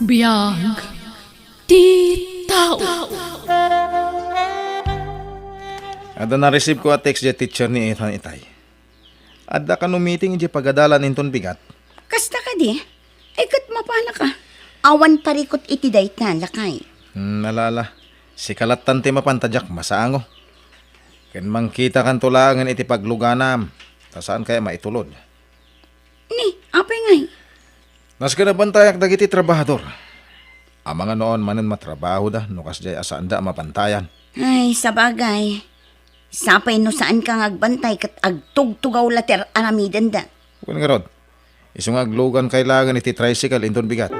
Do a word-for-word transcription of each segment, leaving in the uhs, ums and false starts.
Biag ti tao. Adda na-receive ko a text diay teacher ni Ethan itay. Adda kano meeting idiay pagadalan inton bigat? Kasta kadi? Ay, ket mapanaka. Awan parikut iti dayta, lakay. Hmm, ala, ala. Sika lattan ti mapan ta diak masango. Ken mangkitakanto laengen iti pagluganam, ta saan kaya maitulod. Ni, apay ngay? Nasken a bantayak dagiti trabahador. Amangan no awan manen matrabahoda no kasdiay a saanda a mabantayan. Ay, sabagay. Sapay no saanka nga agbantay ket agtugtugaw la ti ar-aramidenda. Wen ngarud, isu nga aglugan kay laengen iti tricycle inton bigat.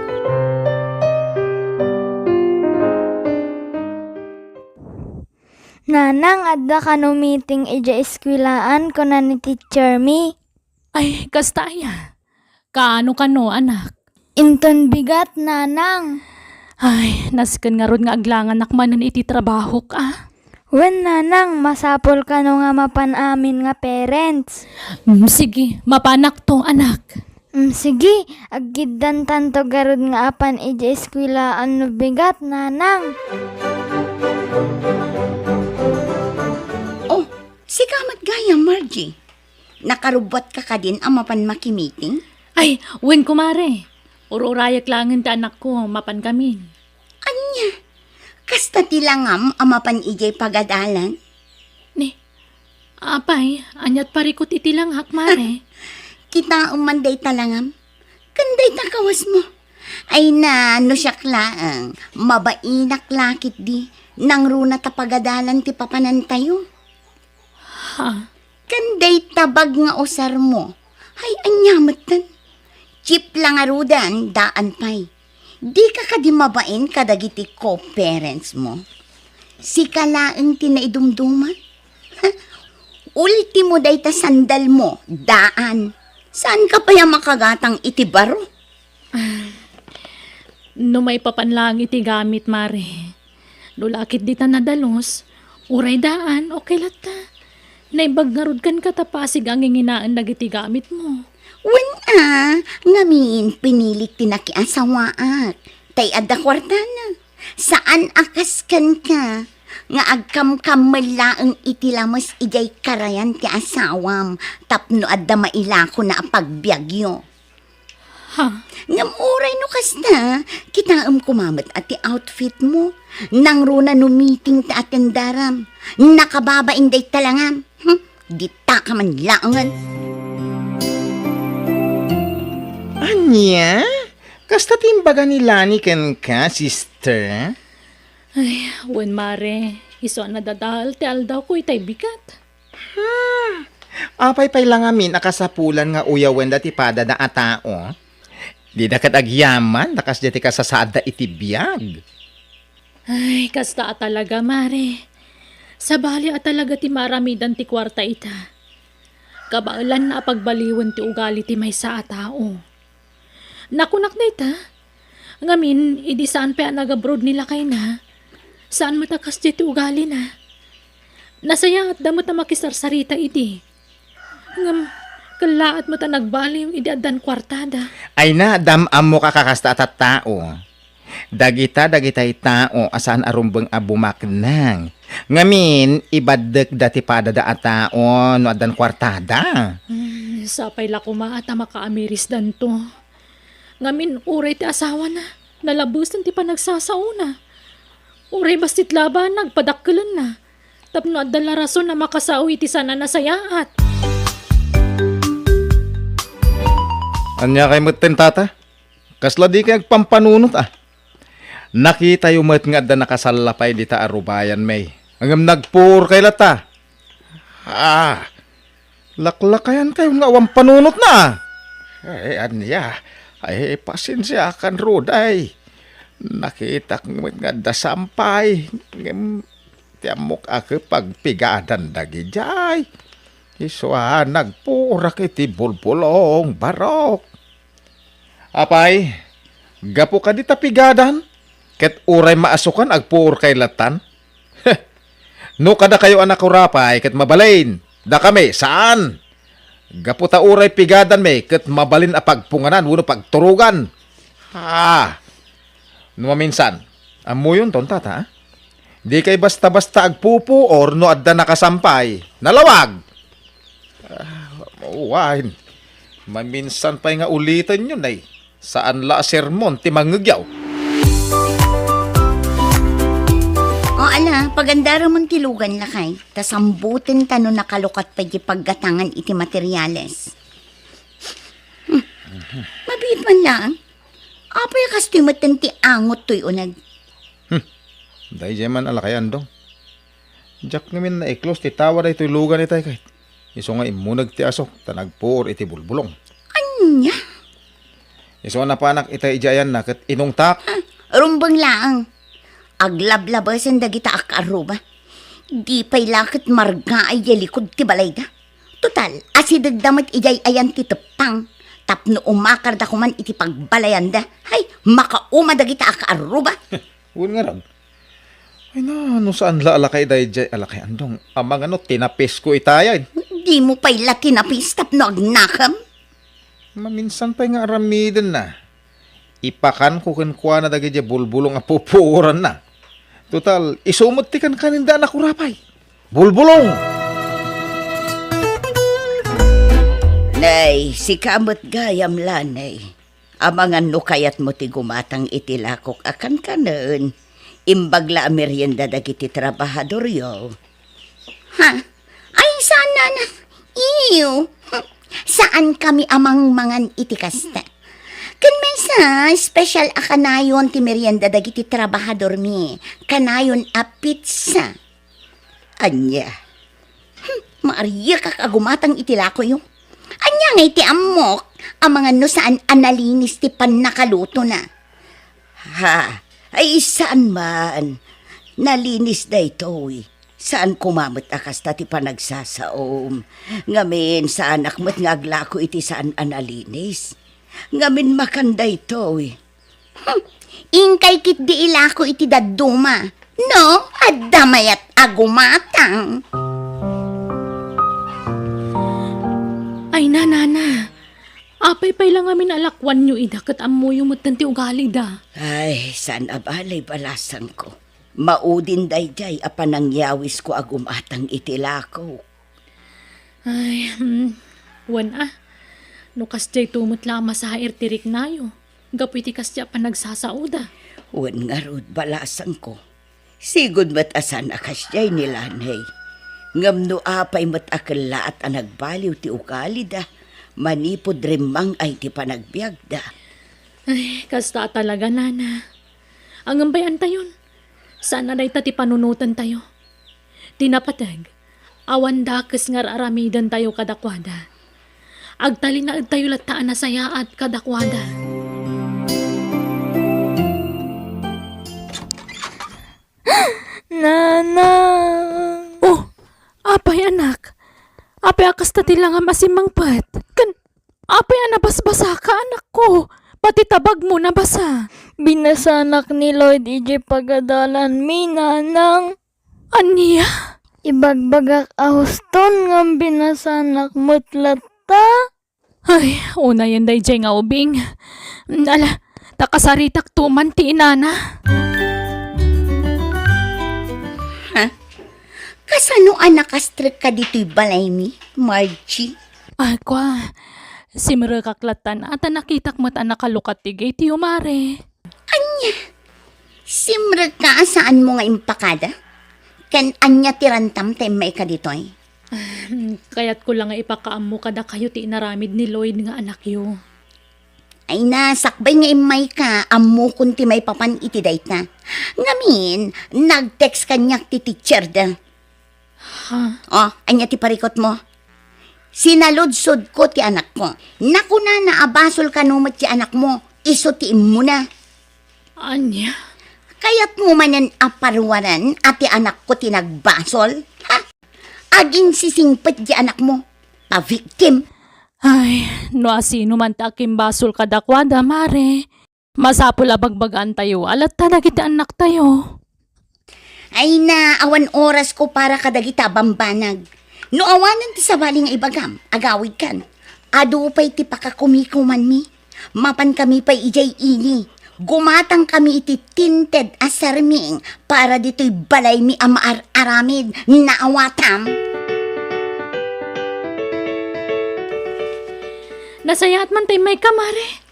Nanang, adda kano meeting idiay eskuelaan, kuna ni teacher mi. Ay, kasta aya. Kaano kano, anak? Inton bigat, nanang. Ay, nasken ngarud nga aglanganak manen iti trabahok, a? Wen, nanang, masapul kano nga mapan amin nga parents. Mm, sige, mapanakto, anak. Mm, sige, aggiddantanto garud nga apan idiay eskuelaan no bigat, nanang. Oh, sika met gayam, Margie. Nakarubbuatka kadin a mapan makimiting? Ay, wen, kumare. Ur-urayek laengen ti anakko, mapankamin. Ania? Kasta ti langam a mapan idiay pagadalan? Ni, apay, ania't parikut iti langak, mare? Kitaem man dayta langam. Ken dayta kawasmo. Ay na, no siak laeng, mabainak la ketdi, nangruna ta pagadalan ti papanantayo. Ha? Ken dayta bag nga usarmo. Ay, ania metten? Jeep la ngaruden, daan pay. Dika kadi mabain kadagiti co-parents mo? Sika laeng ti naidumduma? Ultimo dayta sandalmo, daan. Saanka pay a makagatang iti baro? Ah, no maipapan laeng iti gamit, mare. No la ketdi ta nadalus, uray daan, okay latta. Naimbag ngarud kenka ta pasig a nginginaen dagiti gamitmo. Wen a, ngamin pinilik ti nakiasawaak. Tay adda kuartana. Saan a kas kenka, nga agkamkammel laeng iti lames idiay karayan ti asawam tapno adda mailakona a pagbiagyo. Ha? Ngem uray no kasta, kitaem koma met a ti outfitmo. Nangruna no meeting ti atendaram. Nakababain dayta langam. Hmm? Ditaka man laengen. Ania? Kasta ti imbaga ni Lani kenka, sister? Ay, wen, mare. Isu a nadadael ti aldawko itay bigat. Hmm. Apay pay la ngamin a kasapulan nga uyawenda ti padada a tao? Dida ket agyaman ta kasdiay ti kasasaadda iti biag. Ay, kasta a talaga, mare. Sabali a talaga ti maaramidan ti kuarta ita. Kabaelanna a pagbaliwen ti ugali ti maysa a tao. Nakunak dayta. Ngamin, idi saan pay a nagabroad ni lakayna, saan met a kasdiay ti ugalina. Nasayaatda met a makisarsarita idi. Ngem, kellaat met a nagbaliw idi addan kuartada. Ay na, dam-ammo ka kakasta a tattao. Dagita, dagitay tao a saan a rumbeng a bumaknang. Ngamin, ibaddekda ti padada a tao no addan kuartada. Hmm, sapay la koma ta makaamirisdanto. Ngamin, uray ti asawana, nalabesen ti panagsasaona. Uray bassit labanna, agpadakkelenna. Tapno adda la rason a makasao iti saan a nasayaat. Ania kay metten, tata? Kasla dikay agpampanunot, a? Nakitayo met nga adda nakasalla pay dita a rubayan, may. Ngem nagpuor kay latta. Ah, laklakayan kayo nga awan panunotna. Ay, ania? Ay, pasensiakan, Ruday. Nakitak met nga adda sampay. Ngem, ti ammok a pagpigadan dagidiay. Isu a nagpurak iti bulbulong, barok. Apay, gapu kadi ta pigadan, ket uray maasukan agpuor kay lattan? No kadakayo a nakurapay ket mabalin, dakami, saan? Gapu ta uray pigadanmi ket mabalin a pagpunganan wenno pagturogan. Ah, No maminsan, ammuyonton, tata, a? Dikay basta-basta agpupuor no adda nakasampay. Nalawag! Ah, wen. Maminsan pay nga ulitenyo, nay. Saan la a sermon ti mangngegyaw. O, ala, pagandaramon ti lugan, lakay. Ta sambuten ta no nakalukat pay ti paggatangan iti materiales. Hmm. Mabiit man laeng. Apay a kastoy metten ti angot toy uneg? Hmm. Daydiay man a lakay, Andong. Diak ngamin naiklos ti tawa daytoy lugan itay ket. Isu nga immuneg ti asok ta nagpuor iti bulbulong. Ania? Isu a napanak itay idiay ayanna ket inungtak. Ha? Rumbeng laeng. Aglablabesen dagita a kaarruba. Di pay la ket margaay diay likud ti balayda. Total, asidegda met idiay ayan ti teppang tapno umakarda koman iti pagbalayanda. Hay, makauma dagita a kaarruba. Wen ngarud. Ay na, no saan la a lakay daydiay a lakay, Andong. Amangan no tinapisko itayen. Dimo pay la tinapis tapno agnakem? Maminsan pay nga aramidenna. Ipakanko kenkuana dagiti bulbulong a pupuoranna. Total, isu met ti kankaninda a nakurapay. Bulbulong! Nay, sika met gayam la, nay. Amangan no kayatmo ti gumatang iti lakok a kankanen, imbag la a merienda dagiti trabahadoryo. Ha? Ay, saan, nana? Iyo. Saan kami a mangmangan iti kasta. Ken maysa, special a kanayon ti merienda dagiti trabahadormi. Kanayon a pizza. Ania? Hmm, maariekak a gumatang iti lakoyo. Ania ngay ti ammok? Amangan no saan a nalinis ti pannakalutona. Ha? Ay, saan man. Nalinis daytoy. Saan koma met a kasta ti panagsasaom. Ngamin, saanak met nga aglako iti saan a nalinis. Ngamin, makan daytoy. Hmm, inkay ketdi ilako iti dadduma. No, adda mayat a gumatang. Ay, nanana. Apay pay la ngamin a lakuanyo ida ket ammoyo metten ti ugalida. Ay, saan a bale, balasangko. Maudin daydiay a panangyawisko a gumatang iti lakok. Ay, hmm, wen a. No kasdiay to met la a masair ti riknayo, gapu iti kasdiay a panagsasaoda. Wen ngarud, balasangko. Sigud met a saan a kasdiay ni Lanay. Ngem no apay met a kellaat a nagbaliw ti ugalida, manipud rimmang-ay ti panagbiagda. Ay, kasta a talaga, nana. Ngem pay antayon, saan a dayta ti panunotantayo. Ti napateg, awan dakes nga ar-aramidentayo kadakuada. Agtalinaedtayo latta a nasayaat kadakuada. Nanang! Oh, apay, anak? Apay a kasta ti langam a simmangpet? Ken apay a nabasbasaka, anakko? Pati tabagmo nabasa. Binasanak ni Lloyd idiay pagadalanmi, nanang. Ania? Ibagbagak a huston ngem binasanak met latta. Ay, unayen daydiay nga ubing. Ala, ta kasaritakto man ti inana. Ha? Kasano a nakastrekka ditoy balaymi, Margie? Ay, kua, simrekak lattan a ta nakitak met a nakalukat ti gate-yo, mare. Ania? Simrekka a saanmo nga impakada? Ken ania ti rantam ta immayka ditoy? Ah, kayatko la nga ipakaammo kadakayo ti inaramid ni Lloyd nga anakyo. Ay na, sakbay nga immayka, ammokon ti maipapan iti dayta. Ngamin, nag-text kaniak ti teacher da. Ha? Oh, ania ti parikutmo? Sinaludsodko ti anakko. Nakunana a basol kano met ti anakmo, isu ti immuna. Ania? Kayatmo manen a paruaran a ti anakko ti nagbasol? Ha? Aginsisingpet ti anakmo. Pa-victim. Ay, no asino man ti akimbasol kadakuada, mare. Masapul a bagbagaantayo a latta dagiti annaktayo. Ay na, awan orasko para kadagita a bambanag. No awanen ti sabali nga ibagam, agawidkan. Adu pay ti pakakumikumanmi. Mapankami pay idiay ili. Gumatangkami iti tinted a sarming para ditoy balaymi a maar-aramid. Naawatam? Nasayaat man tay mayka, Mare.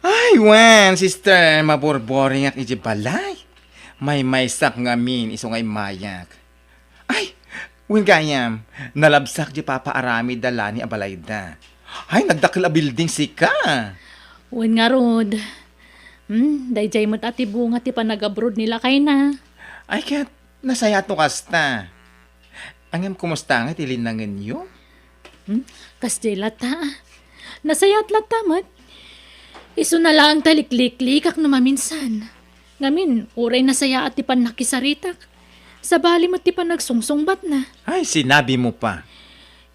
Ay, wen, sister, maburboringak iti balay. Maymaysak ngamin isu nga immayak. Ay, wen gayam, nalabsak di papaaramid da Lani a balayda. Ay, nagdakkel a building sika. Wen ngarud. Hmm, daydiay met a ti bunga ti panagabroad ni lakayna. Ay, ket nasayaat no kasta. Ngem kumusta nga ti linnangenyo? Hmm? Kasdiay latta. Nasayaat latta met. Isuna laeng ta likliklikak no maminsan. Ngamin, uray nasayaat ti pannakisaritak. Sabali met ti panagsungsungbatna. Ay, sinabi mo pa.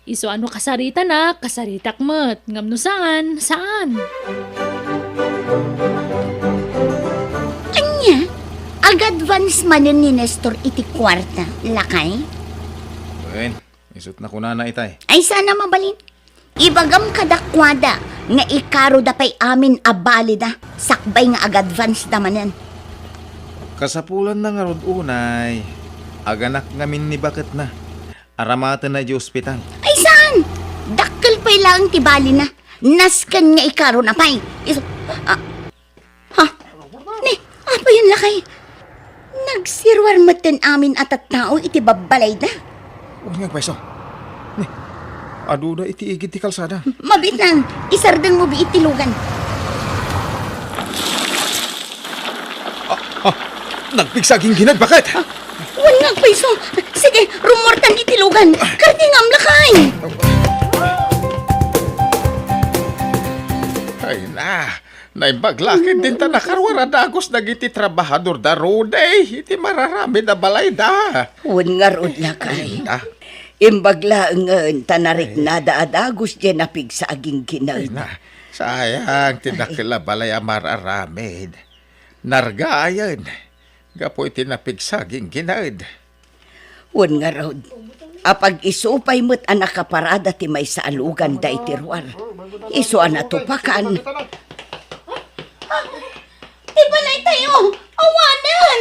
Isu a no kasaritanak, kasaritak met. Ngem no saan, saan. Ania? Ag-advance manen ni Nestor iti kuarta, lakay? Wen, isut' nakunana itay. Ay, sana mabalin. Ibagam kadakuada nga ikaroda pay amin a balida, sakbay nga ag-advance da manen. Kasapulanna ngarud unay, aganak ngamin ni baketna. Aramatenna idiay ospital. Ay, saan? Dakkel pay laeng ti balina. Nasken nga ikarona pay. Is-, ah, Ha? Ni, apayen lakay? Nagsiruar metten amin a tattao iti babbalayda. Wen nga agpayso. Ni, aduda iti igid ti kalsada. Mabiit laeng, isardengmo bi iti lugan. Ah, ah, nagpigsa a gingginad, baket? Ah, wen nga agpayso. Sige, rummuartan iti lugan. Kartingam, lakay. Ay na, naimbag la ketdin ta nakaruar a dagus dagiti trabahador da Rudy iti mararamid a balayda. Wen ngarud, lakay. Ay, na. Imbag laengen ta nariknada a dagus diay napigsa a ginggined. Ay, na. Sayang ti dakkel a balay a mararamid. Nargayen gapu iti napigsa a ginggined. Wen ngarud, apag-isu pay met a nakaparada ti maysa a lugan daydi ruar. Isu a natupakan. Ti balaytayo! Awanen!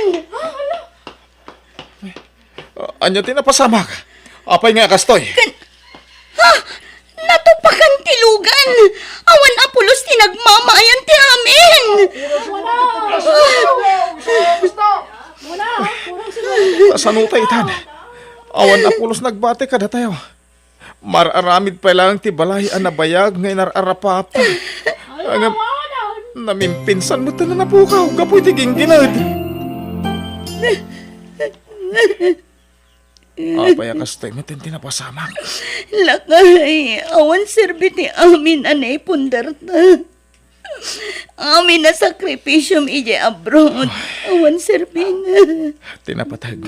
Ah, ania ti napasamak? Apay nga kastoy? Ken, ha? Natupakan ti lugan! Awan a pulos ti nagmamaayan ti amin! Kasano tay itan? Awan a pulos nagbati kadatayo. Mar-aramid pay laeng ti balay a nabayag nga inar-arapapa. Ngem, namimpinsan met ti napukaw gapu iti ginggined. Apay a kastoy met ti napasamak? Lakay, awan serbi ti amin a naipundarta. Amin a sakripisiom idiay abroad, awan serbina. Ti napateg,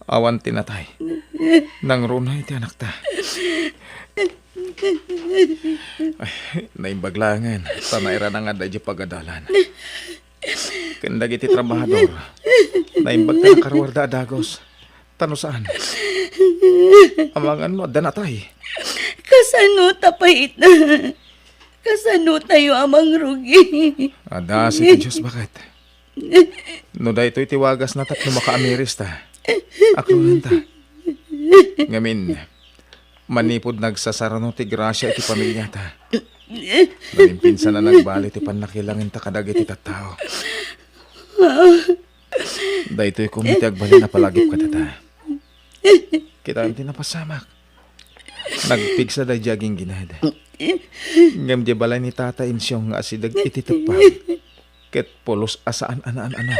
awan ti natay. Nangruna iti anakta. Ay, naimbag laengen, ta nairana nga adda idiay pagadalan. Ken dagiti trabahador, naimbag ta nakaruarda a dagus. Ta no saan, amangan no adda natay. Kasano ta pay ita? Kasano tayo a mangrugi? Adda asi ti Dios, baket. No daytoy ti wagasna tapno makaamirista, aklonenta. Ngamin, manipud nagsasarano ti grasia iti pamiliata, namimpinsan a nagbali ti pannakilangenta kadagiti tattao. Daytoy koma ti agbalin a palagip kadata. Kitaem ti napasamak. Nagpigsa daydiay a ginggined. Ngem diay balay ni Tata Insiong nga asideg iti teppang, ket pulos a saan a naan-ano.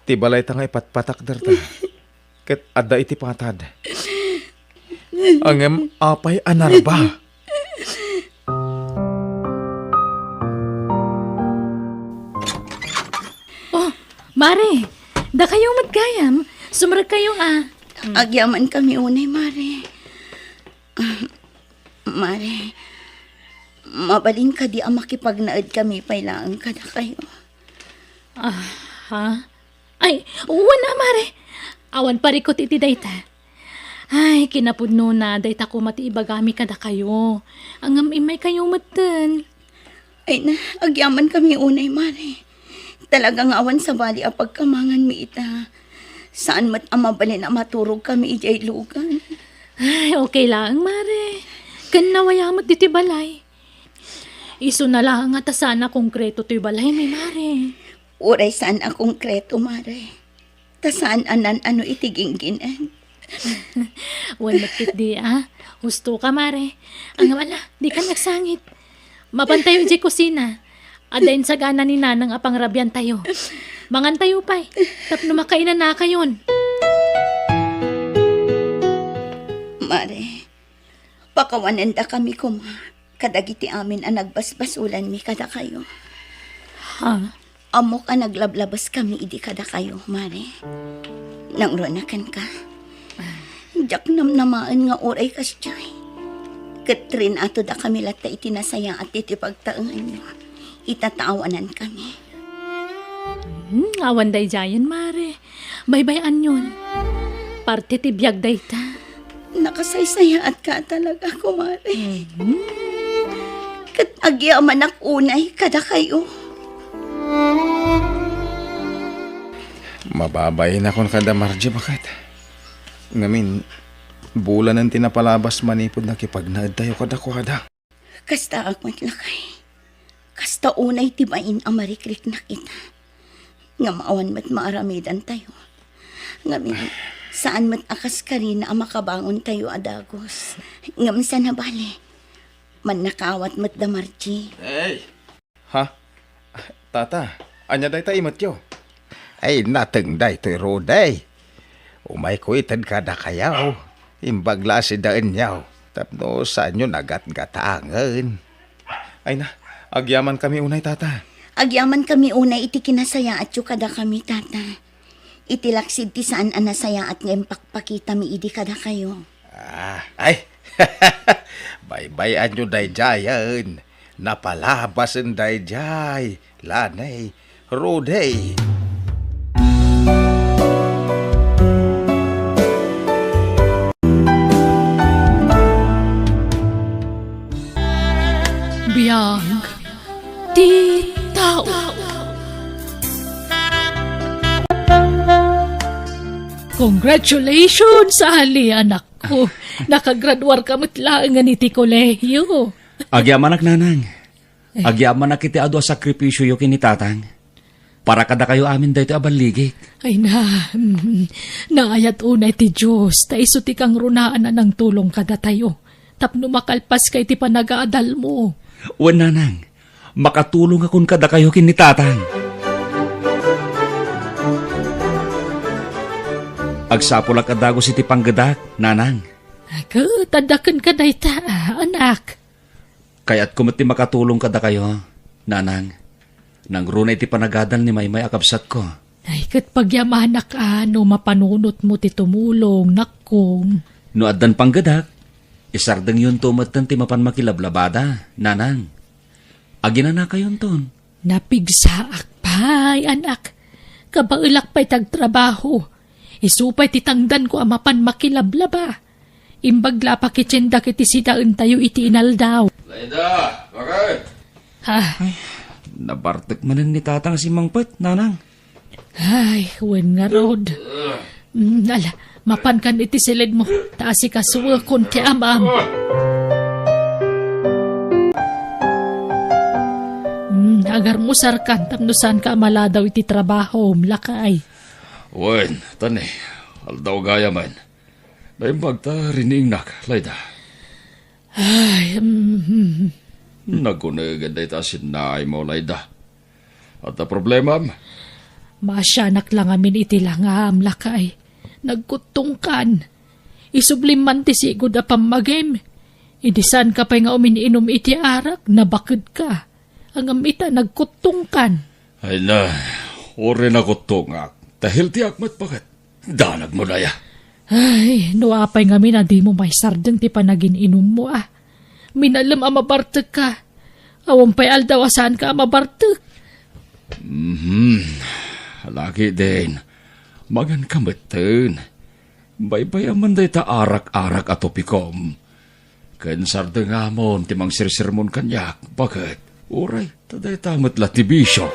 Ti balayta nga ipatpatakderta, ket adda iti patad. Ngem apay a narba? Oh, Mare, dakayo met gayam. Sumrekkayo a. Agyamankami unay, Mare. Mare, mabalin kadi a makipagnaedkami pay laeng kadakayo? Ah, ha? Ay, wen a, Mare. Awan parikut iti dayta. Ay, kinapudnona, dayta koma ti ibagami kadakayo. Ngem immaykayo metten. Ay na, agyamankami unay, Mare. Talaga nga awan sabali a pagkamanganmi ita. Saan met a mabalin a maturogkami idiay lugan. Ay, okay laeng, Mare. Ken nawaya met ditoy balay. Isuna laeng nga ta saan a konkreto toy balaymi, Mare. Uray saan a konkreto, Mare. Ta saan a nan-ano iti gingginen. Wen met ketdi, a. Husto ka, Mare. Ngem ala, dika nagsangit. Mapantayo idiay kusina. Adda insagana ni Nanang a pangrabiantayo. Mangantayo pay, tapno makainanakayon. Mare, pakawanendakami koma kadagiti amin a nagbasbasolanmi kadakayo. Ha? Ammok a naglablabeskami idi kadakayo, Mare. Nangruna kenka. Diak namnamaen nga uray kasdiay, ket rinatodakami latta iti nasayaat iti pagtaenganyo. Ita ta awanankami. Hmm, awan daydiayen, Mare. Baybay-anyon. Parte ti biag dayta. Nakasaysayaatka talaga, kumare. Mhm. Ket agyamanak unay kadakayo. Mababainakon kada Margie, baket. Ngamin, bulanen ti napalabas manipud nakipagnaedtayo kadakuada. Kastaak met, lakay. Kasta unay ti bain a marikriknak ita. Ngem awan met maaramidantayo. Ngamin, saan met a kaskarina a makabangontayo a dagus. Ngem saan a bale, mannakaawat met da Margie. Hey! Ha? Tata, ania dayta imetyo? Ay, nateng daytoy, Rudy. Umayko ited kadakayo. Imbag la a sidaenyo tapno saanyo nagatgatangen. Ay na, agyamankami unay, Tata. Agyamankami unay iti kinasayaatyo kadakami, Tata. Iti laksid ti saan a nasayaat nga impakpakitami idi kadakayo. Ah, ay! Baybay-anyo daydiayen. Napalabasen daydiay, Lanay, Rudy. Biag ti tao. Congratulations, Ali, anak. Oh, nakagraduarka met laengen iti kolehiyo. Agyamanak, Nanang. Eh. Agyamanak iti adu a sakripisioyo ken ni Tatang. Para kadakayo amin daytoy a balligik. Ay na, mm, naayat unay ti Dios, ta isu ti kangrunaan a nangtulong kadatayo, tapno makalpaska iti panagadalmo. Wen, Nanang, makatulongakon kadakayo ken ni Tatang. Agsapulak a dagus iti panggedak, Nanang. Ket adda kenka dayta, anak. Kayatko met ti makatulong kadakayo, Nanang. Nangruna iti panagadal ni Maymay a kabsatko. Ay, ket pagyamanak a no mapanunotmo ti tumulong, nakkong. No addan panggedak, isardengyonto metten ti mapan makilablabada, Nanang. Aginanakayonton. Napigsaak pay, anak. Kabaelak pay ti agtrabaho. Isu pay ti tangdanko a mapan makilablaba. Imbag la a pakitiendak iti sidaentayo iti inaldaw. Laida, bakit? Ha? Ay, nabartek manen ni Tatang a simmangpet, Nanang. Ay, wen ngarud. Mm, ala, mapankan iti silidmo, ta asikasuekon ti amam. Mm, agarmusarkan tapno saanka a maladaw iti trabahom, lakay. Wen, tani, aldaw gayamen. Naimbag ta riniingnak, Laida. Ay, mm, mm. Nagunegen dayta a sinnaaymo, Laida. Adda problemam? Maasianak la ngamin iti langam, lakay. Nagkuttongkan. Isublim man ti sigud a pammagim. Idi saanka pay nga umin-inum iti arak, nabakedka. Ngem ita, nagkuttongkan. Ay na, uray nakuttongak. Ta healthy-ak met, baket. Danagmo daya. Ay, no apay ngamin a dimo maisardeng ti panagin-inummo, a. Minalem a mabartekka. Awan pay aldaw a saanka a mabartek. Mhm. Laki din. Maganka metten. Baybay-am man dayta arak-arak a topikom. Ken sardengamon ti mangsersermon kaniak, baket. Uray, ta dayta met la ti bisio.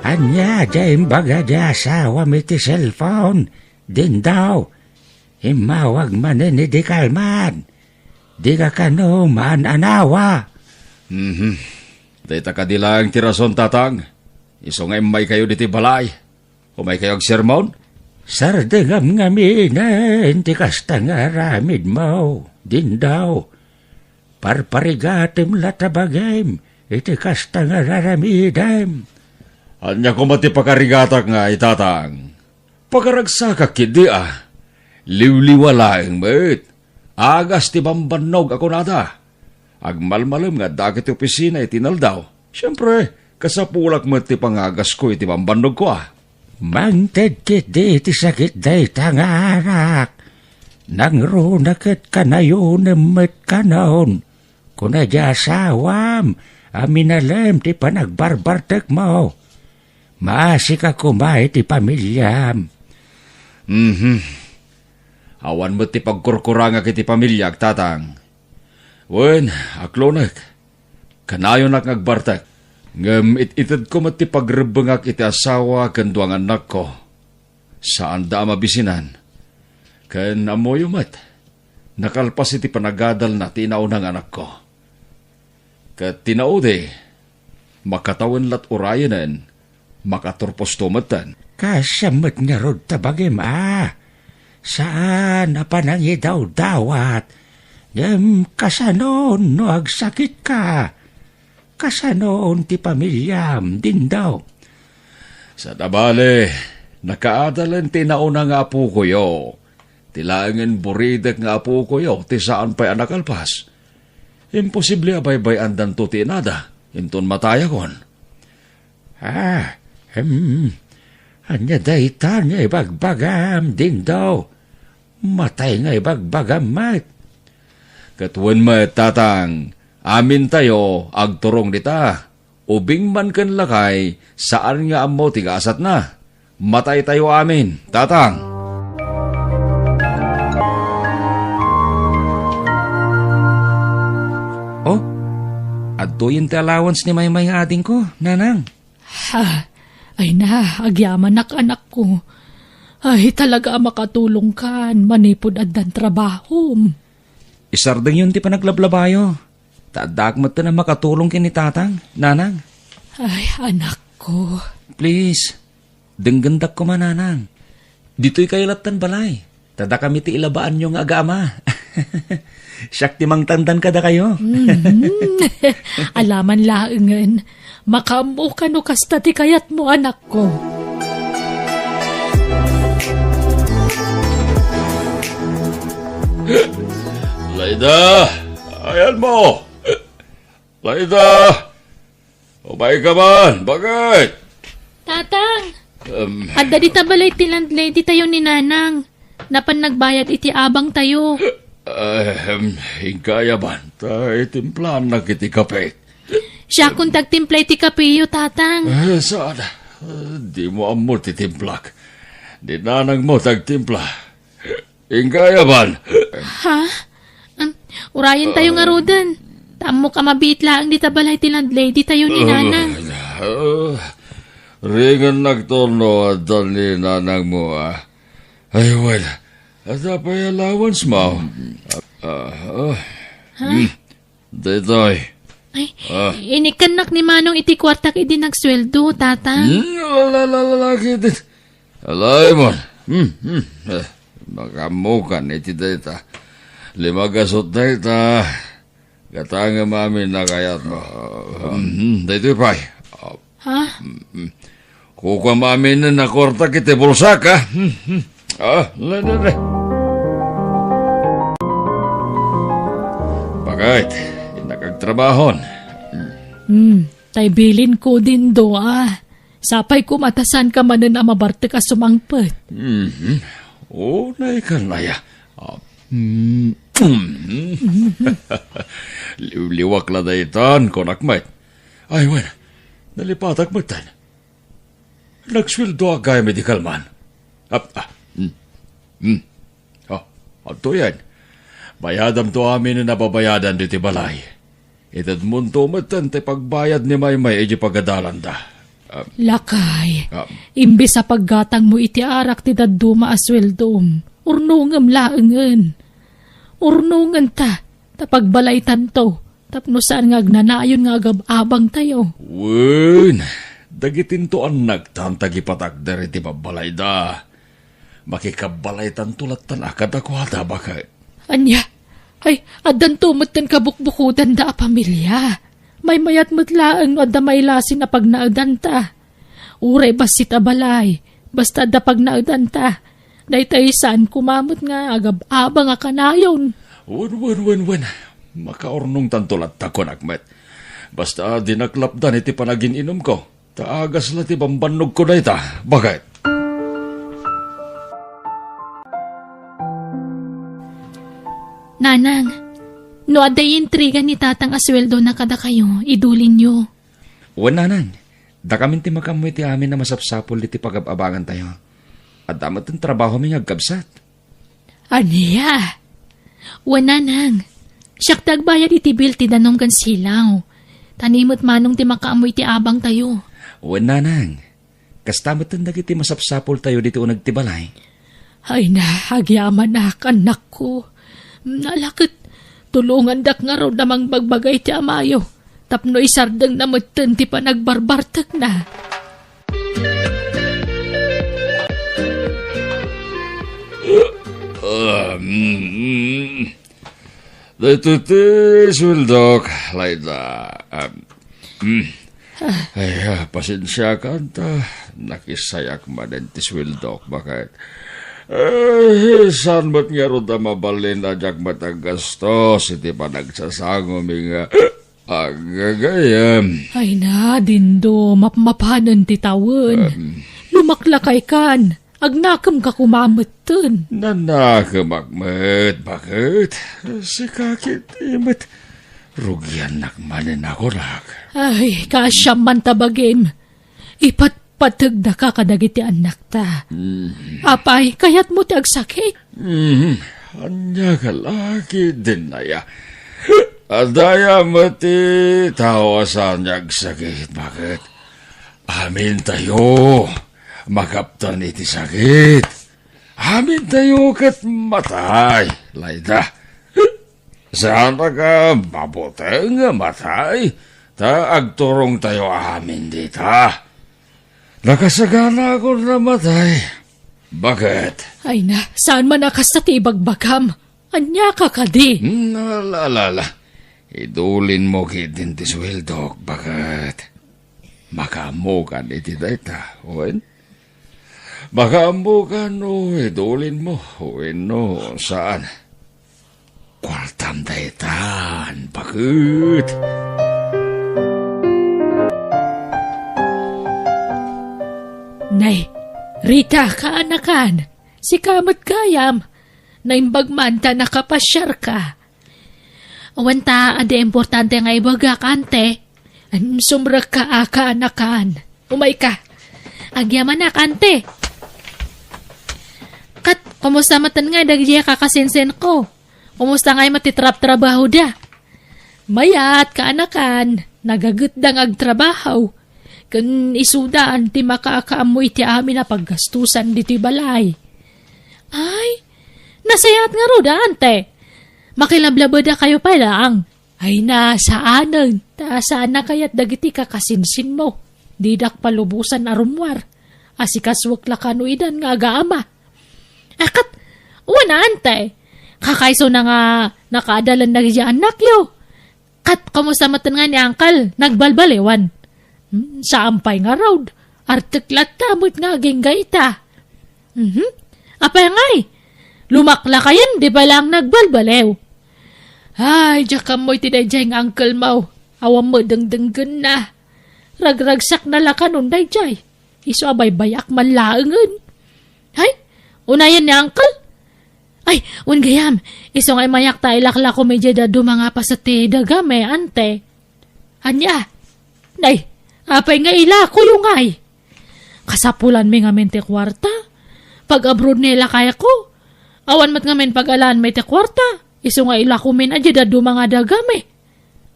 Ania diay imbaga diay asawam iti cellphone, Dindo? Immawag manen idi kalman. Dika kano maan-anawa. Mhm. Dayta kadi laeng ti rason, Tatang. Isu nga immaykayo ditoy balay. Umaykayo agsermon? Sardengam ngaminen ti kasta nga aramidmo, Dindo. Parparigatem la ta bagim iti kasta nga raramidem. Ania koma ti pakarigatak ngay, Tatang? Pakaragsakak ketdi a. Liwliwa laeng met. Agas ti bambannog a kunada. Agmalmalem nga addaak iti opisina iti inaldaw. Siempre, kasapulak met ti pangagasko iti bambannogko a. Mangted ketdi iti sakit dayta nga anak. Nangruna ket kanayonem met kanon. Kuna diay asawam a minalem ti panagbarbartekmo. Maasika koma iti pamiliam. Mhm. Awan met ti pagkurkurangak iti pamiliak, Tatang. Wen, aklonek. Kanayonak nga agbartek. Ngem it-itedko met ti pagrebbengak iti asawa ken dua nga annakko. Saanda a mabisinan. Ken ammoyo met, nakalpas iti panagadalna ti inauna nga anakko. Ket ti naudi, makatawen lat urayenen, makaturposto metten. Kasam met ngarud ta bagim a, saan a panangidawdawat, ngem kasanon no agsakitka? Kasanon ti pamiliam, Dindo? Sada bale, nakaadalen ti nauna nga apokoyo. Ti laengen buridek nga apokoyo ti saan pay a nakalpas. Imposible a baybay-andanto ti inada, inton matayakon. Ah, hmm. Ania dayta nga ibagbagam, Dindo? Matay nga ibagbagam met. Ket wen met, Tatang, amintayo agturong dita. Ubing man ken lakay, saan nga ammo ti gasatna. Mataytayo amin, Tatang. Oh, adtoyen ti allowance ni Maymay nga adingko, Nanang. Ha, ay na, agyamanak, anakko. Ay, talaga a makatulongkan manipud addan trabahom. Isardengyon ti panaglablabayo. Ta addaak metten a makatulong ken ni Tatang, Nanang. Ay, anakko. Please, denggendak koma, Nanang. Ditoy kayo lattan balay. Ta dakami ti ilabaanyo nga agaama. Siak ti mangtangdan kadakayo. Mhm. Alaman laengen. Makaammoka no kasta ti kayatmo, anakko. Laida! Ayanmo! Laida! Umayka man! Bakit? Tatang! Em. Adda dita balay ti landlady tayo ni Nanang. Napan nagbayad iti abang tayo. Ahem, inka aya man, ta itimplaannak iti kape. Siakon ti agtimpla iti kapeyo, Tatang. Eh, saan? Eh, di mo ammo ti timplak. Ni Nanang mo ti agtimpla. Inka aya man. Ha? Um, urayen tayo ngaruden. Ta ammok a mabiit laeng dita balay ti landlady tayo ni Nanang. Ah, ringennak no adda ni Nanang mo, ah. Ay, well, adda pay allowance mo. Ah, ah. Ha? Hmm. Daytoy. Ay, ah. Inikkannak ni Manong iti kuartak idi nagsueldo, Tatang. Hmm, la, la, la, la, la, kiti. Alay mo. Hmm, hmm. Eh, makaammokan iti dayta. Lima gasut dayta. Gatangem amin a kayatmo. Hmm, daytoy pay. Ah. Ha? Hmm, hmm. Kukuam amin a kuarta iti bulsak, ha? Hmm, hmm. Ah, le, le, le. Bakit? Innak agtrabahon. Hmm, tay bilinko, Dindo, ah. Sapay koma ta saanka manen a mabartek a sumangpet. Mhm. Unay kan aya. Ah, mm, mm. Liwliwak la daytan, kunak met. Ay, wen, nalipatak metten. Nagsueldoak gayam idi kalman. Ah, ah, mm, mm. Ah, adtoyen. Bayadamto amin a nababayadan ditoy balay. Itedmonto metten ti pagbayad ni Maymay idiay pagadalanda. Ah, Lakay, ah, imbes a paggatangmo iti arak ti dadduma a sueldom, urnongem laengen. Urnongenta, ta pagbalaytanto, tapno saan nga agnanayon nga agab-abangtayo. Wen, dagitinto annaktan ti agipatakder iti babbalayda. Makikabbalaytanto lattan a kadakuada, baket. Ania? Ay, addanto metten kabukbukudanda a pamilia. Maymayat met laeng no adda mailasin a pagnaedanta. Uray bassit a balay, basta adda pagnaedanta. Daytay saan koma met nga agab-abang a kanayon. Wen, wen, wen, wen. Makaurnongtanto latta, kunak met. Basta dinak lapdan iti panagin-inumko. Ta agas la ti bambannogko dayta, baket. Nanang, no adda intriga ni Tatang a sueldona kadakayo, idulinyo. Wen, Nanang, dakamin ti makaammo iti amin a masapsapul iti pagab-abangantayo. Adda met ti trabahomi nga agkabsat. Ania? Wen, Nanang, siak ti agbayad iti bill ti danum ken silaw. Ta ni met Manong ti makaammo iti abangtayo. Wen, Nanang, kasta met dagiti masapsapultayo ditoy uneg ti balay. Ay na, agyamanak, annakko. Nalaket, tulongandak ngarud a mangbagbaga iti amayo, tapno isardengna metten ti panagbarbartekna. Um, daytoy ti sueldok, Layda. Um, mm. Ay, ah, pasensiakan ta nakisayak manen ti sueldok, baket. Eh, saan met ngarud a mabalin a diak met aggastos iti panagsasangomi nga aggagayam. Ay na, Dindo, mapmapanen ti tawen. Em. Lumaklakaykan. Agnakemka koma metten. Nanakemak met, baket. Sika ketdi met. Rugiannak manen a kunak. Ay, kaasiam man ta bagim. Ipatpategdaka kadagiti annakta. Mm. Apay, kayatmo ti agsakit? Mm. Ania kalaki din aya? Adda aya met ti tao a saan nga agsakit, baket? Amintayo, makaptan iti sakit. Amintayo ket matay, Layda. Saan a ka mabuteng nga matay, ta agturongtayo amin dita. Nakasaganakon a matay. Baket? Ay na, saan man a kasta ti ibagbagam? Ania ka kadi? Hmm, ala, ala, ala. Idulinmo ketdin ti sueldok, baket. Makaammokan iti dayta, wen? Makaammokan no idulinmo wenno saan. Kuartam daytan, baket. Nay, Rita, kaanakan, sika met gayam. Naimbag man ta nakapasiarka. Awan ta, adi importante nga ibagak, ante. Em, sumrekka a kaanakan. Umayka. Agyamanak, ante. Ket, kumusta met ngay dagiti kakasinsinko? Kumusta ngay met ti trabtrabahoda? Mayat, kaanakan. Nagagetda nga agtrabaho. Ken isudan ti makaakaammo iti amin a paggastusan ditoy balay. Ay, nasayaat ngarud, ante. Makilablabedakayo pay laeng. Ay na, saanen, ta saan a kayat dagiti kakasinsinmo. Didak palubosan a rummuar. Asikasuek la kano idan nga agaama. A ket, wen, ante. Kakaisuna nga nakaadalan dagiti annakyo. Ket kumusta met ngay ni Uncle? Nagbalbaliwan? Hmm, saan pay ngarud. Artek latta met nga agingga ita. Mhm. Apay ngay? Lumaklakayen, di pay laeng nagbaliw. Ay, diak ammo iti daydiay nga uncle mo. Awan met dengdenggenna. Ragragsakna la kanon daydiay. Isu a baybayak man laengen. Hay, unayen ni uncle? Ay, wen gayam, isu nga imayak ta ilaklako idiay dadduma nga paset ti dagami, ante. Ania? Nay, apay nga ilakoyo ngay? Kasapulanmi ngamin ti kuarta. Pag-abroad ni lakayko, awan met ngamin pag-alaanmi ti kuarta. Isu nga ilakomin a diay dadduma nga dagami.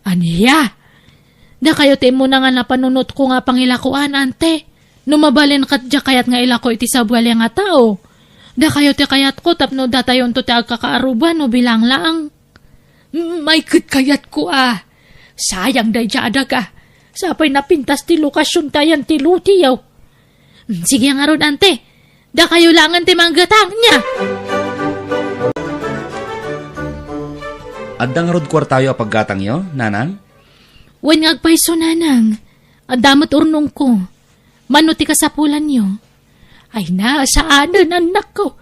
Ania? Dakayo ti immuna nga napanunotko nga pangilakoan, ante. No mabalin ket diak kayat nga ilako iti sabali nga tao. Dakayo ti kayatko tapno datayonto ti agkakaaruba no bilang laeng. May ket kayatko a. Sayang daydiay a daga. Sapay napintas ti lokasion ti ayan ti lotiyo. Mm, sige ngarud, ante. Dakayo laengen ti manggatang, ania? Adda ngarud kuartayo a paggatangyo, nanang? Wen nga agpayso, nanang. Adda met urnongko. Mano ti kasapulanyo? Ay na, saanen, annakko.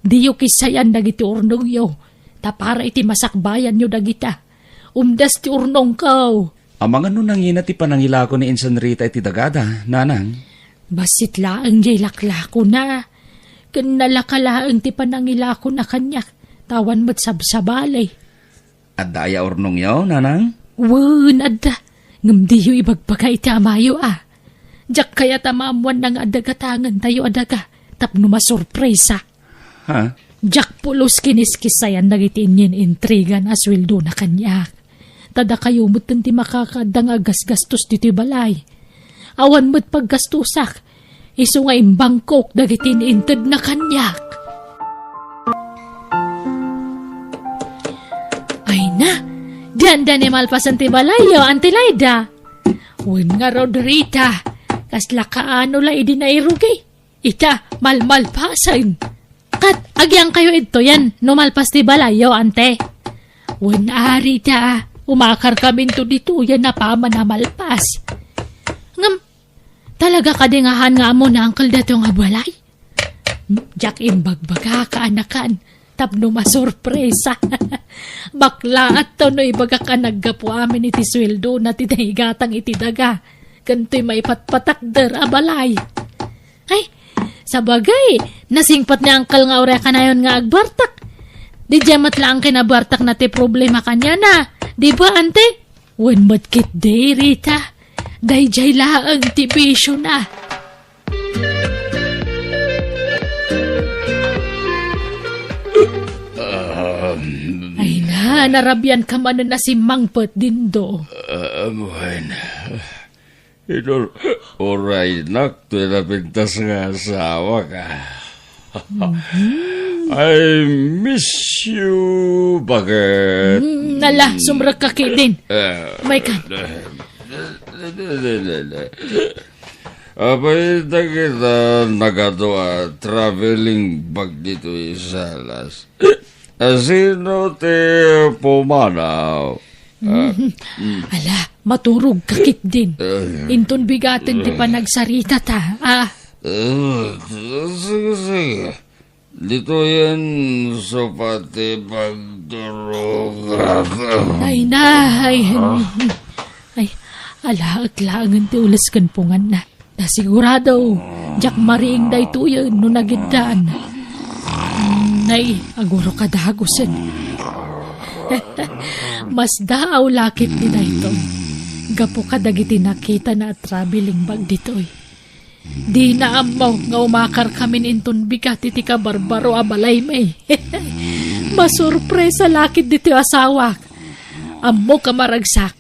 Diyo kissayan dagiti urnongyo. Ta para iti masakbayanyo dagita. Umdas ti urnongko. Amangan no nangina ti panangilako ni Insan Rita iti dagada, nanang? Bassit laeng diay laklakona. Ken nalaka laeng ti panangilakona kaniak, ta awan met sabsabali. Adda aya urnongyo, nanang? Wen, adda. Ngem diyo ibagbaga iti amayo a. Diak kayat a maammoanna nga adda gatangentayo a daga tapno masurpresa. Ha? Diak pulos kiniskissayan dagiti innin-intrigan a sueldona kaniak. Ta dakayo metten ti makakaadda nga aggasgastos ditoy balay. Awan met paggastosak, isu nga imbangkok dagiti intedna kaniak. Ay na, dianda ni malpasen ti balayyo, Auntie Laida. Wen ngarud, Rita, kasla kaano la idi nairugi? Ita, malmalpasen. Ket agyangkayo idtoyen no malpas ti balayyo, ante? Wen, Rita, umakarkaminto ditoyen a paman a malpas. Ngem, talaga kadi nga haan nga ammo ni Uncle daytoy nga balay? Diak imbagbagaka, anakan, tapno masurpresa. Baklaat no ibagak a naggapu amin iti sueldona ti naigatang iti daga, ken toy maipatpatakder a balay. Ay, sabagay, nasingpet ni Uncle nga uray kanayon nga agbartek. Diay met laeng kinabartekna ti problema kaniana. Di ba, ante? Wen met ketdi, Rita. Daydiay laeng ti bisiona. Um, Ay na, narabianka manen a simmangpet, Dindo. Um, wen. Inur-, uraynak toy napintas nga asawak. Mhm. I miss you, bakit? Mm, nala, sumrekka ketdin. Eh, Maykan. Apay dagita nagadu a traveling bag ditoy Salas? Asino ti pumanaw? Ah, mm. Ala, maturogka ketdin. Eh. Inton bigaten ti panagsaritata. Ah. Eh, sige, sige. Ditoyen isu pay ti pagturogak. Ay na, ay, ay, alaek laengen ti ules ken punganna. Ta sigurado, diak mariing daytoyen no nagiddan. Nay, aguroka dagusen. Masdaaw la ketdi daytoy. Gapu kadagiti nakitana a traveling bag ditoy. Dina ammo nga umakarkamin inton bigat iti kabarbaro a balaymi. Masurpresa la ketdi ti asawak. Ammoka, maragsak.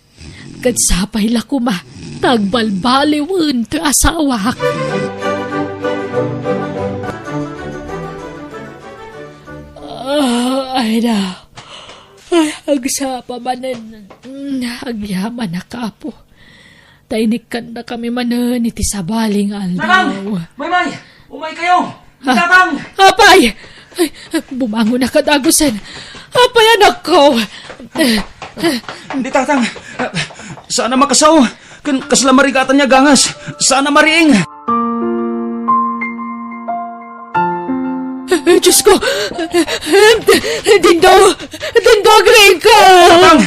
Ket sapay la koma ta agbalbaliwen ti asawak. Ah, ay na. Ay, agsapa manen. Mm, agyamanak, Apo. Ta inikkannakami manen iti sabali nga aldaw. Nanang! Maymay! Umaykayo! Ah, Tatang! Apay! Ay, bumangonaka dagusen. Apay, anakko! Ni Tatang, ah, saan a makasao? Ken kasla marigatan nga gangas. Saan a mariing. Eh, Diyos ko! Eh, Dindo! Dindo, agriingka! Tatang!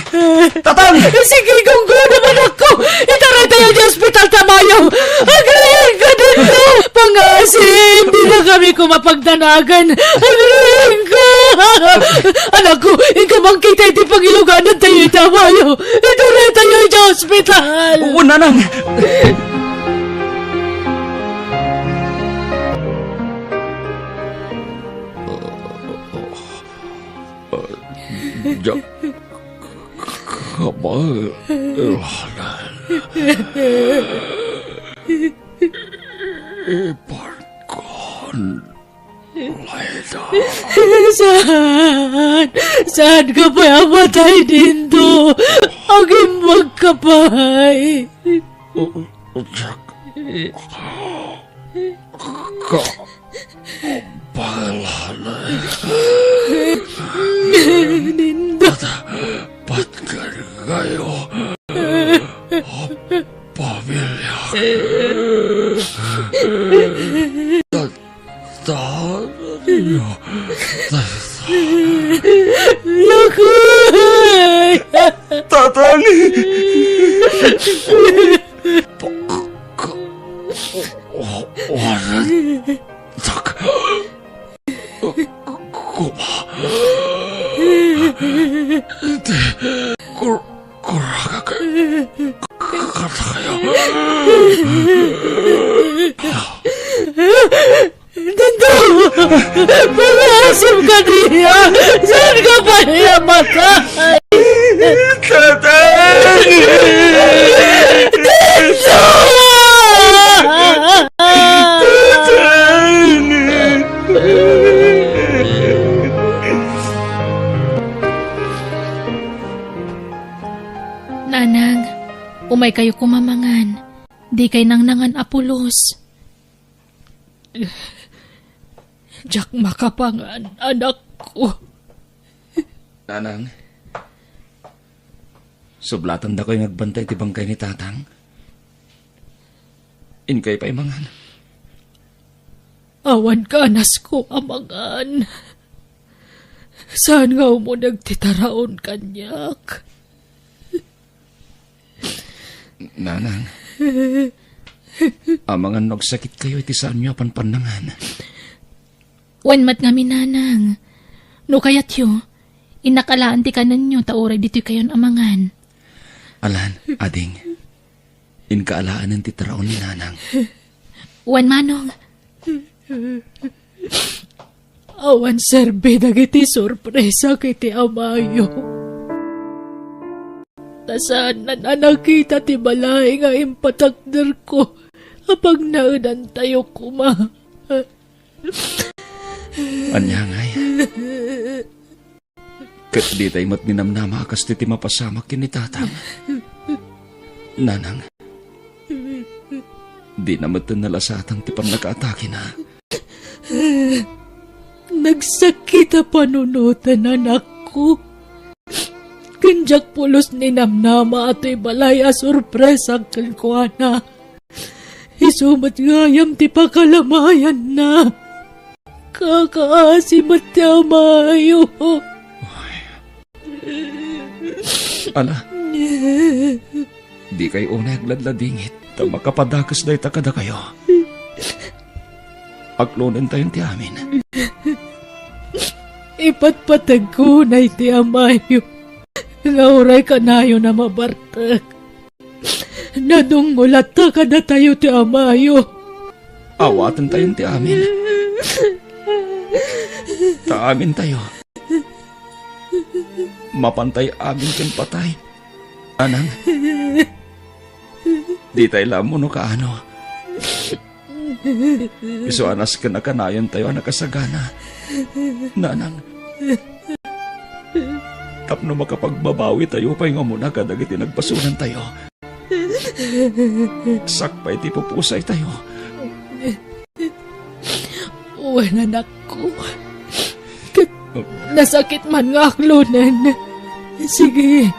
Tatang! Sige, gunggo naman ako! Itaraytayo di ospital, tamayo! Agriingka, Dindo! Pangasim! Dinakami ko mapagdanagan! Agriingka! Anak ko, inka mangkita iti pangiluganan tayo, itamayo! Itaraytayo di ospital! Oo, nanang! Kabaelan. Ipankon layda. Saan? Saan ka pay a matay dinto? Agimbag ka pay. Diak. Ka-, Balana. Ninda. Pat-, patgan kayo. Pamilya. Tatayo. Lakay. Tatani. Pagka-, o-, o-, wanan. Tak. Kuma. Iti kur-, kuragak. Katakayo. Dito! Palasim ka niya! Saan ka pa niya matay? Tatay! Dito! Nanang, umay kayo kumamangan. Di kay nangnangan a pulos. Diak makapangan, anakko. Nanang, sublatandakoy nga agbantay ti bangkay ni Tatang. Inkayo pay mangan. Awan kanasko a mangan. Saan nga umuneg ti taraon kaniak? Nanang, amangan no agsakitkayo iti saanyo a panpannangan. Wen met ngamin, Nanang. No kayatyo, innak alaen ti kanenyo ta uray ditoy kayon a mangan. Alan, ading, inka alaenen ti taraon ni Nanang. Wen, Manong. Awan serbi dagiti sorpresak iti amayo. Ta saannan a nakita ti balay nga impatakderko a pagnaedantayo koma. Ania ngay? Ket ditay met ninamnama a kastoy ti mapasamak ken ni Tatang. Nanang, dina metten nalasatan ti pannakaatakena. Nagsakit a panunoten, anakko. Ken diak pulos ninamnama a toy balay a sorpresak kenkuana. Isu met gayam ti pakalamayanna. Kakaasi met ti amayo. Ala, dikay unay agladladingit ta makapadakes dayta kadakayo. Aklonentayon ti amin. Ipatpateg unay ti amayo nga uray kanayon a mabartek. Nadungngol latta kadatayo ti amayo. Awatentayon ti amin. Ta amintayo, mapantay amin ken patay. Nanang, ditay la ammo no kaano. Isu a nasken a kanayontayo a nakasagana, Nanang, tapno makapagbabawitayo pay nga umuna kadagiti nagbasolantayo. Sakbay ti pupusaytayo. Wen, anakko. Ket nasakit man nga aklonen. Sige,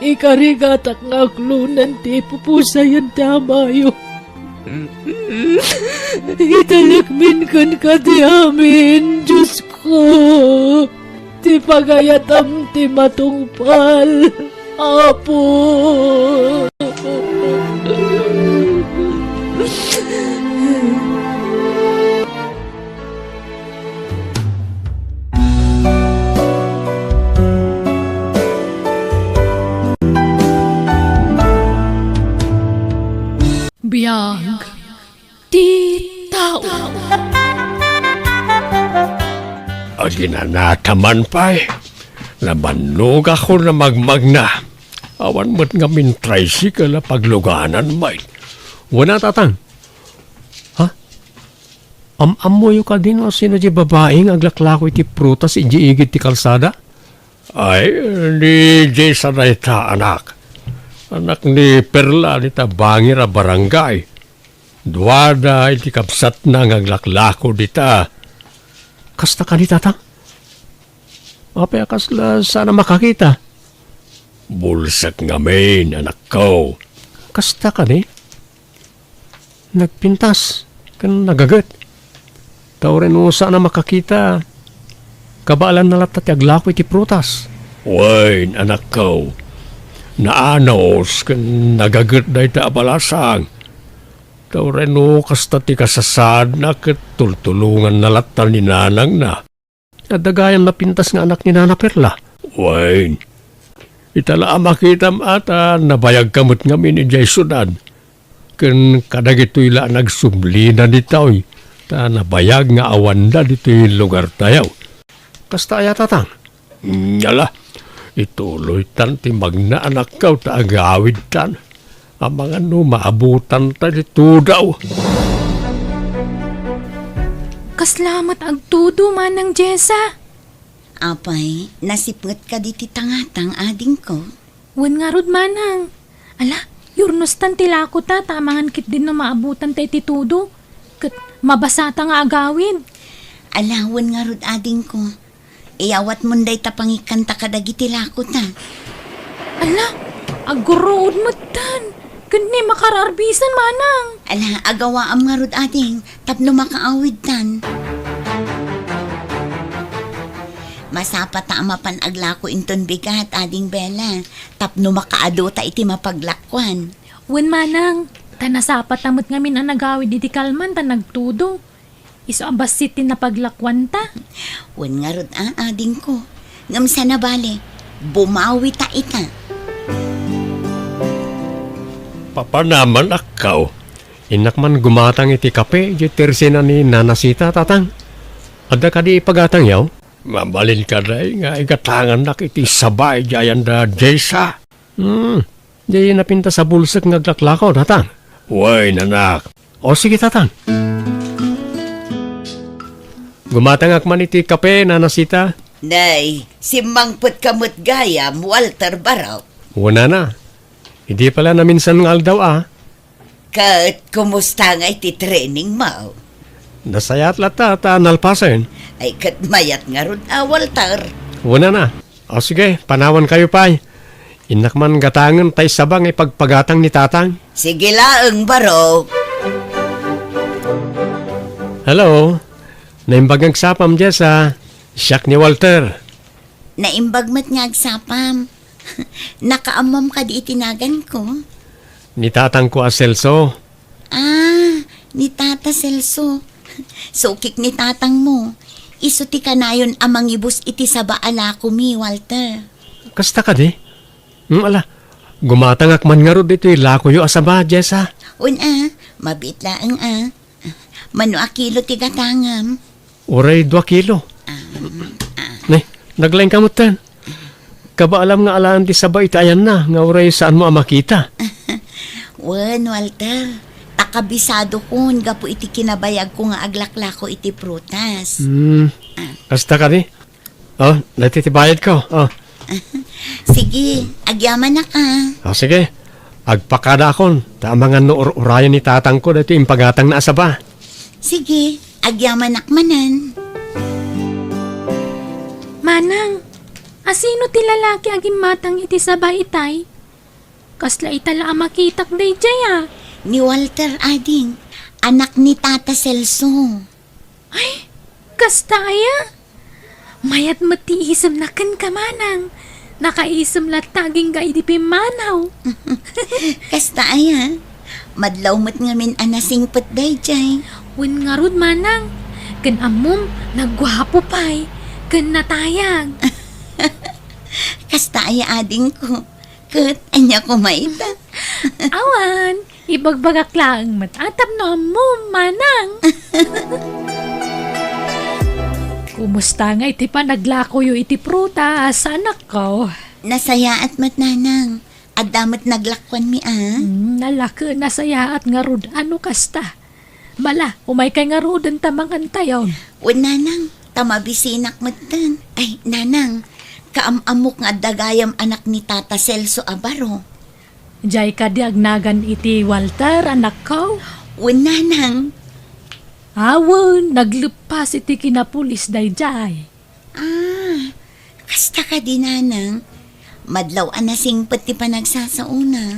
ikarigatak nga aklonen ti ipupusayan ti amayo. Italekmin kenka ti amin, Diosko. Ti pagayatam ti matungpal, Apo. Biag ti tao. Aginanata man pay. Nabannogakon a magmagna. Awan met ngamin tricycle a pagluganan met. Wen a, Tatang. Ha? Am-ammoyo kadi no sino diay babai nga aglaklako iti prutas idiay igid ti kalsada? Ay, ni Jessa dayta, anak. Anak ni Perla dita bangir a barangay. Duada iti kabsatna nga aglaklako dita. Kasta kadi, Tatang? Apay a kasla saan a makakita? Bulsek ngamin, anakko. Kasta kadi? Nagpintas ken nagaget. Ta uray no saan a makakita, kabaelanna latta ti aglako iti prutas. Wen, anakko, naanos ken nagaget dayta a balasang. Ta uray no kasta ti kasasaadna ket tultulonganna latta ni nanangna. Adda gayam napintas nga anak ni Nana Perla. Wen, ita la a makitam a ta nabayagka met ngamin idiay siudad. Ken kadagitoy la a nagsublina ditoy, ta nabayag nga awanda ditoy lugartayo. Kasta aya, Tatang? Ala, ituloytan ti magna, anakko, ta agawidtan. Amangan no maabutanta ti tudo. Kasla met agtudo, Manang Jessa? Apay, nasipnget kadi ti tangatang, adingko? Wen ngarud, Manang. Ala, yurnostan ti lakota, ta amangan ketdin no maabutanta iti tudo. Ket mabasata nga agawid. Ala, wen ngarud, adingko. Iyawatmon dayta pangikkanta kadagiti lakota. Ala, aggurruod metten. Ken ni makaraarbisen, Manang. Ala, agawaam ngarud, ading, tapno makaawidtan. Masapata a mapan aglako inton bigat, Ading Bella, tapno makaadota iti mapaglakuan. Wen, Manang, ta nasapata met ngamin a nagawid iti kalman ta nagtudo. Isu a bassit ti napaglakuanta. Wen ngarud a, adingko. Ngem saan a bale, bumawita ita. Papanaman, akko. Innak man gumatang iti kape, idiay tersena ni Nana Sita, Tatang. Adda kadi ipagatangyo? Mabalin kadi nga igatangannak iti saba idiay ayan da Jessa? Hmm, di napintas a bulsek nga aglaklako, Tatang. Wen, anak. O, sige, Tatang. Gumatangak man iti kape, Nana Sita. Nay, simmangpetka met gayam, Walter Barok. Wen, Nana. Idi pay la naminsan nga aldaw a. Ket kumusta ngay ti training mo? Nasayaat latta ta nalpasen. Ay, ket mayat ngarud a, Walter. Wen, Nana. O sige, panawankayo pay. Innak man gatangen tay saba nga ipagpagatang ni Tatang. Sige laeng, Barok. Hello. Naimbag nga agsapam, Jessa. Siak ni Walter. Naimbag met nga agsapam. Nakaammom kadi iti naganko? Ni tatangko a Celso. Ah, ni Tata Celso. Sukik ni tatangmo. Isu ti kanayon a mangibus iti saba a lakomi, Walter. Kasta kadi? Hmm, ala, gumatangak man ngarud ditoy lakoyo a saba, Jessa. Wen a, mabiit laeng a. Mano a kilo ti gatangam? Uray dua kilo. Ah, ah. Ne, naglaingka metten. Kabaelam nga alaen ti saba iti ayanna, nga uray saanmo a makita. Wen, Walter, ta kabisadokon gapu iti kinabayagko nga aglaklako iti prutas. Hmm. Ah. Kasta kadi? O, daytoy ti bayadko. O. Sige, agyamanak a. O, sige. Agpakadaakon, ta amangan no ur-urayen ni tatangko daytoy impagatangna a saba. Sige, agyamanak manen. Manang, asino ti lalaki a gimmatang iti saba itay? Kasla ita la a makitak daydiay a. Ni Walter, ading, anak ni Tata Celso. Ay, kasta aya? Mayat met ti isemna kenka, Manang. Nakaisem latta agingga idi pimmanaw. Kasta aya? Madlaw met ngamin a nasingpet daydiay. Wen ngarud, Manang. Ken ammom, nagguapo pay. Ken natayag. Kasta aya, adingko? Ket ania koma ita? Awan, ibagbagak laeng met a tapno ammom, Manang. Kumusta ngay ti panaglakoyo iti prutas, anakko? Nasayaat met, nanang. Adda met naglakuanmi, a. Hmm, nalaka, nasayaat ngarud. Ano kasta? Mala, umaykay ngaruden ta mangantayon. Wen, nanang, ta mabisinak metten. Ay, nanang, kaam-ammok nga adda gayam anak ni Tata Celso a baro. Jay kadi agnagan iti Walter, anakko? Wen, nanang. Awen, nagleppas iti kinapulis dayjay. Ah, kasta kadi, nanang? Madlaw a nasingpet ti panagsasaona.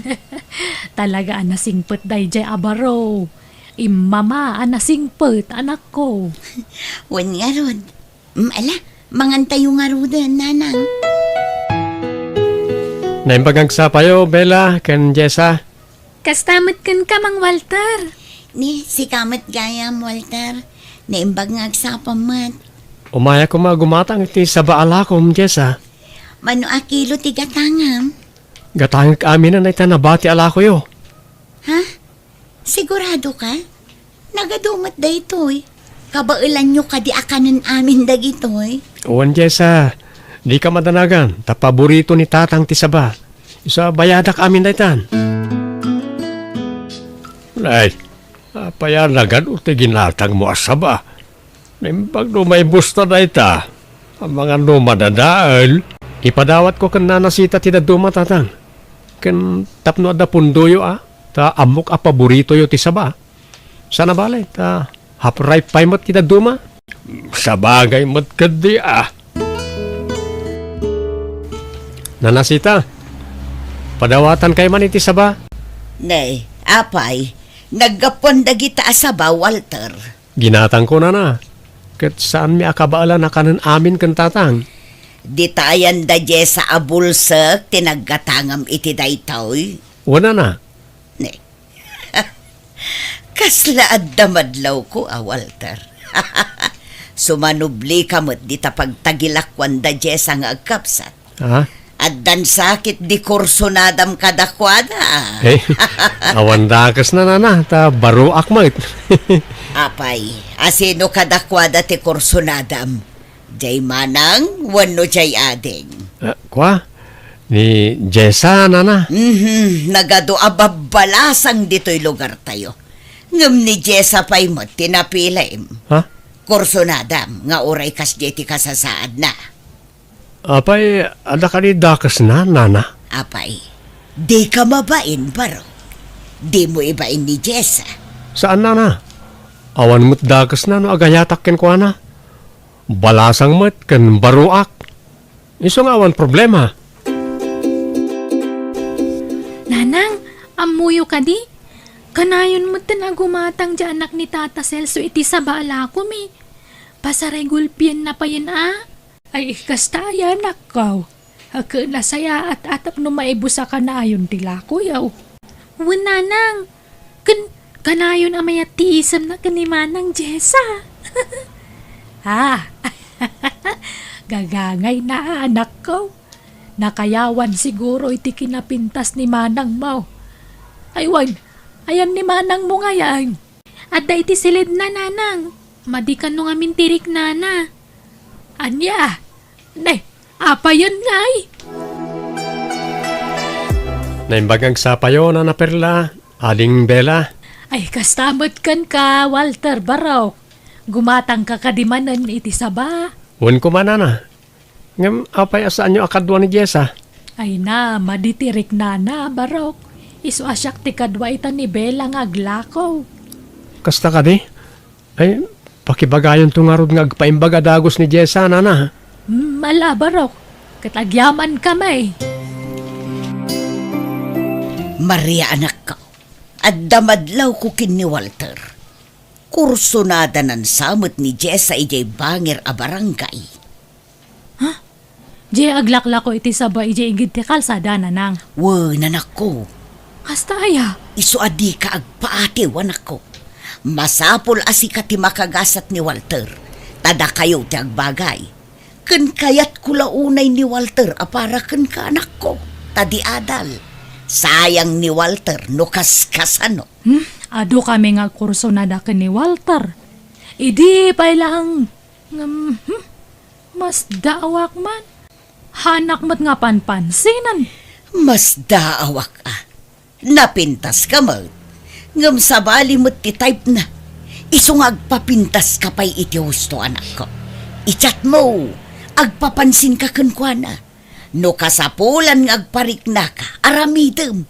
Talaga a nasingpet dayjay a baro. Immama a nasingpet, anakko. Wen ngarud. Mm, ala, mangantayo ngaruden, nanang. Naimbag agsapayo, Bella, ken Jessa. Kasta met kenka, Mang Walter. Ni, sika met gayam, Walter. Naimbag nga agsapam met. Umaya koma gumatang iti saba a lakom, Jessa. Mano a kilo ti gatangam? Gatangek aminen ita nabati a lakoyo. Ha? Sigurado ka? Nagadu met daytoy. Kabaelanyo kadi a kanen amin dagitoy? Wen, Jessa, dika madanagan, ta paborito ni Tatang ti saba. Isu a bayadak amin daytan. Nay, apay a nagadu ti ginatangmo a saba? Naimbag no maibusta dayta. Amangan no madadael. Ipadawatko ken Nana Sita ti dadduma, Tatang. Ken tapno adda pundoyo a, ta ammok a paboritoyo ti saba. Saan a bale, ta half ripe pay met ti dadduma. Sabagay met ketdi a. Nana Sita, padawatankay man iti saba. Nay, apay, naggapuan dagita a saba, Walter. Ginatangko, Nana, ket saanmi a kabaelan a kanen amin ken Tatang. Ditayan da Jessa a bulsek ti naggatangam iti daytoy? Wen, Nana. Ne. Kasla adda madlawko a, Walter. Sumanublika met dita pagtagilakuan da Jessa nga agkabsat. Ha? Addan sakit di kursonadam kadakuada. Eh, awan dakesna, Nana, ta baroak met. Apay, asino kadakuada ti kursonadam? Jay manang wenno jay ading? Ah, kua? Ni Jessa, Nana. Mhm, nagadu a babbalasang ditoy lugartayo. Ngem ni Jessa pay met ti napilim. Ha? Kursonadam nga uray kasdiay ti kasasaadna. Apay, adda kadi dakesna, Nana? Apay, dika mabain, baro. Dimo ibain ni Jessa. Saan, Nana? Awan met dakesna no agayatak kenkuana. Balasang met ken baroak. Isu nga awan problema. Nanang, ammoyo kadi? Kanayon metten a gumatang ti anak ni Tata Celso iti saba a lakom. Pasaray gulpienna payen a. Ay, kasta aya, anakko. Ket nasayaat a tapno maibus a kanayon ti lakoyo. Wen, Nanang. Ken kanayon a mayat ti isemna ken ni Manang Jessa. Ah, gagangayna, anakko. Nakayawan siguro iti kinapintas ni manangmo. Ay, wen, ayan ni manangmo ngay? Adda iti siledna, Nanang. Madi kano ngamin ti riknana. Ania? Ne, apayen ngay? Naimbag nga agsapayo, Nana Perla, Ading Bella. Ay, kasta met kenka, Walter, barok. Gumatangka kadi manen iti saba? Wen koma, Nana. Ngem apay a saanyo a kadua ni Jessa? Ay na, madi ti riknana, barok. Isu a siak ti kadua ita ni Bella nga aglako. Kasta kadi? Ay, pakibagayonto ngarud nga agpaimbag a dagus ni Jessa, Nana. Hmm, ala, barok. Ket agyamanka met. Maria, anakko, adda madlawko ken ni Walter. Kursonadanan sa met ni Jessa idiay bangir a barangay. Ha? Diay aglaklako iti saba idiay igid ti kalsada, Nanang? Wen, anakko. Kasta aya? Isu a dika agpaatiw, anakko. Masapul a sika ti makagasat ni Walter, ta dakayo ti agbagay. Ken kayatko la unay ni Walter a para kenka, anakko, ta di adal. Sayang ni Walter no kaskasano. Hmm? Adu kami nga agkursonada ken ni Walter. Idi pay laeng. Ngem, hmm, Masdaawak man. Hanak met nga panpansinan. Masdaawak a. Napintaska met. Ngem sabali met ti type na. Isu nga agpapintaska pay iti husto, anakko. I-chat mo, agpapansinka kenkuana. No kasapulan nga agpariknaka, aramidem.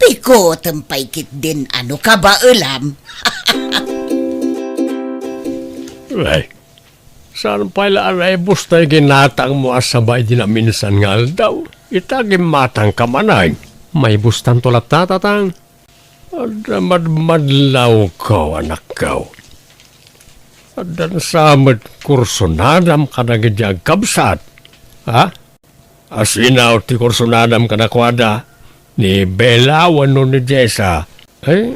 Pikutem pay ketdin a no kabaelam. Ay, saan pay la a naibus tay ginatangmo a saba idi naminsan nga aldaw? Ita gimmatangka manen. Maibustanto latta, tatang. Adda madmadlawko, anakko. Addan sa met kursonadam kadagiti agkabsat. Ha? Asino ti kursonadam kadakuada? Ni Bella wenno ni Jessa? Ay,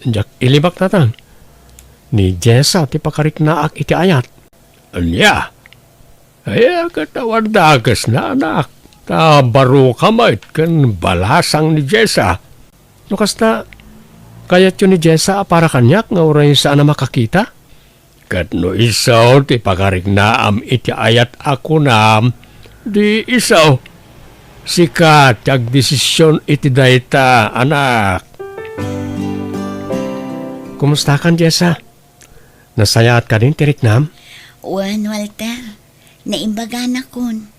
diak ilibak, tatang. Ni Jessa ti pakariknaak iti ayat. Ania? Ay, ket awan dakesna, anak. Ta baroka met ken balasang ni Jessa. No kasta, kayatyo ni Jessa a para kaniak nga uray saan a makakita? Ket no isu ti pakariknaam iti ayat a kunam, di isu. Sika ti agdesision iti dayta, anak. Kumustakan, Jessa? Nasayaat kadin ti riknam? Wen, Walter. Naimbaganakon.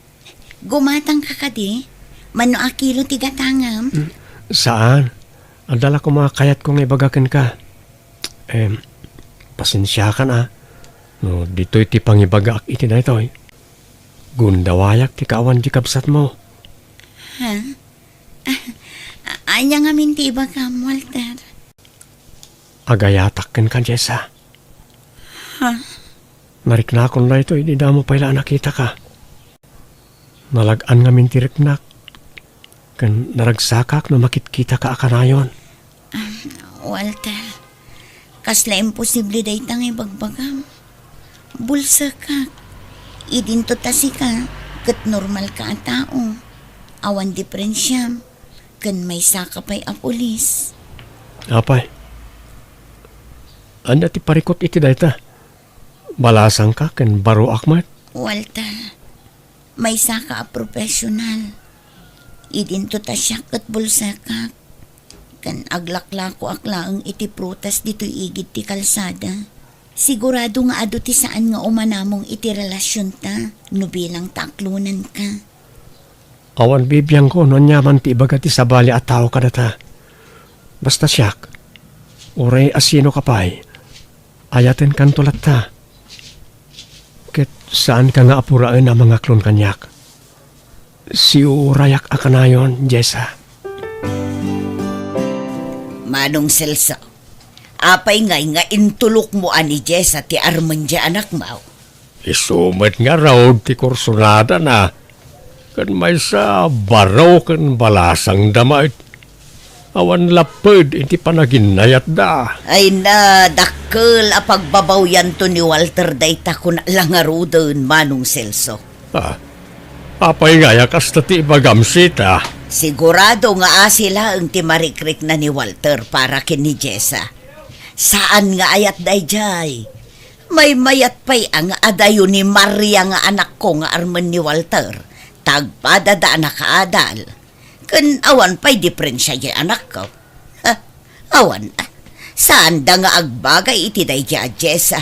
Gumatangka kadi? Mano a kilo ti gatangam? Mm, saan. Adda la koma kayatko nga ibaga kenka. Em, pasensiakan a. No ditoy ti pangibagaak iti daytoy. Gundawayak ti kaawan di kabsatmo. Ha? Ania ngamin ti ibagam, Walter? Agayatak kenka, Jessa. Ha? Nariknakon daytoy idi damo pay la a nakitaka. Nalag-an ngamin ti riknak, ken naragsakak no makitkitaka a kanayon. Ah, Walter, kasla imposible dayta nga ibagbagam. Bulsekak. Idinto ta sika, ket normalka a tao. Awan diferensiam, ken maysaka pay a pulis. Apay, ania ti parikut iti dayta? Balasangka ken baroak met? Walter, maysaka a profesional. Idinto ta siak ket bulsekak. Ken aglaklakoak laeng iti prutas ditoy igid ti kalsada. Sigurado nga adu ti saan nga umanamong iti relasionta no bilang ta aklonanka. Awan bibiangko no aniaman ti ibaga ti sabali a tao kadata. Basta siak, uray asinoka pay, ayatenkanto latta. Ket saanka nga apuraen a mangaklon kaniak. Siurayak a kanayon, Jessa. Manong Celso, apay ngay nga intulokmo a ni Jessa ti armen ti anakmo? Isu met ngarud ti kursunadana, ken maysa, baro ken balasangda met. Awan lapped iti panaginayatda. Ay na, dakkel a pagbabawyanto ni Walter dayta kuna la ngaruden, Manong Celso. Ah, apay ngay a kasta ti ibagam, sita? Sigurado nga asi laeng ti marikrikna ni Walter para ken ni Jessa. Saan nga ayat daydiay. Maymayat pay a nga adayo ni Maria nga anakko nga armen ni Walter. Tagpadada a nakaadal. Ken awan pay diferensia diay anakko. Ha? Awan. Saanda nga agbagay iti daydiay a Jessa.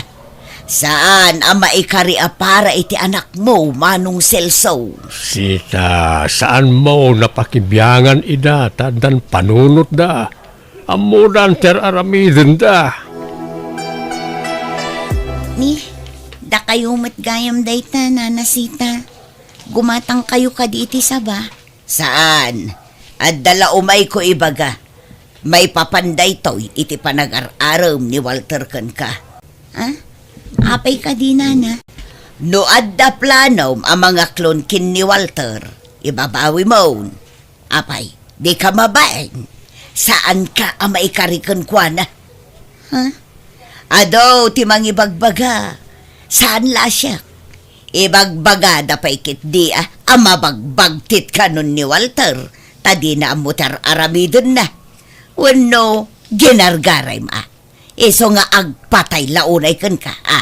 Saan a maikari a para iti anakmo, Manong Celso. Sita, saanmo napakibiangan ida ta addan panunotda. Ammodan ti ar-aramidenda. Ni, dakayo met gayam dayta, Nana Sita. Gumatangkayo kadi iti saba? Saan. Adda la umayko ibaga. Maipapan daytoy iti panagar-arem ni Walter kenka. Ah? Apay kadi, Nana? No adda planom a mangaklon ken ni Walter, ibabawimon. Apay, dika mabain. Saanka a maikari kenkuana. Ha? Adu ti mangibagbaga. Saan la a siak. Ibagbagada pay ketdi a, a mabagbagtit kanon ni Walter, ta dina ammo ti ar-aramidenna. Wenno, ginargaraymo a. Isu nga agpatay la unay kenka, a.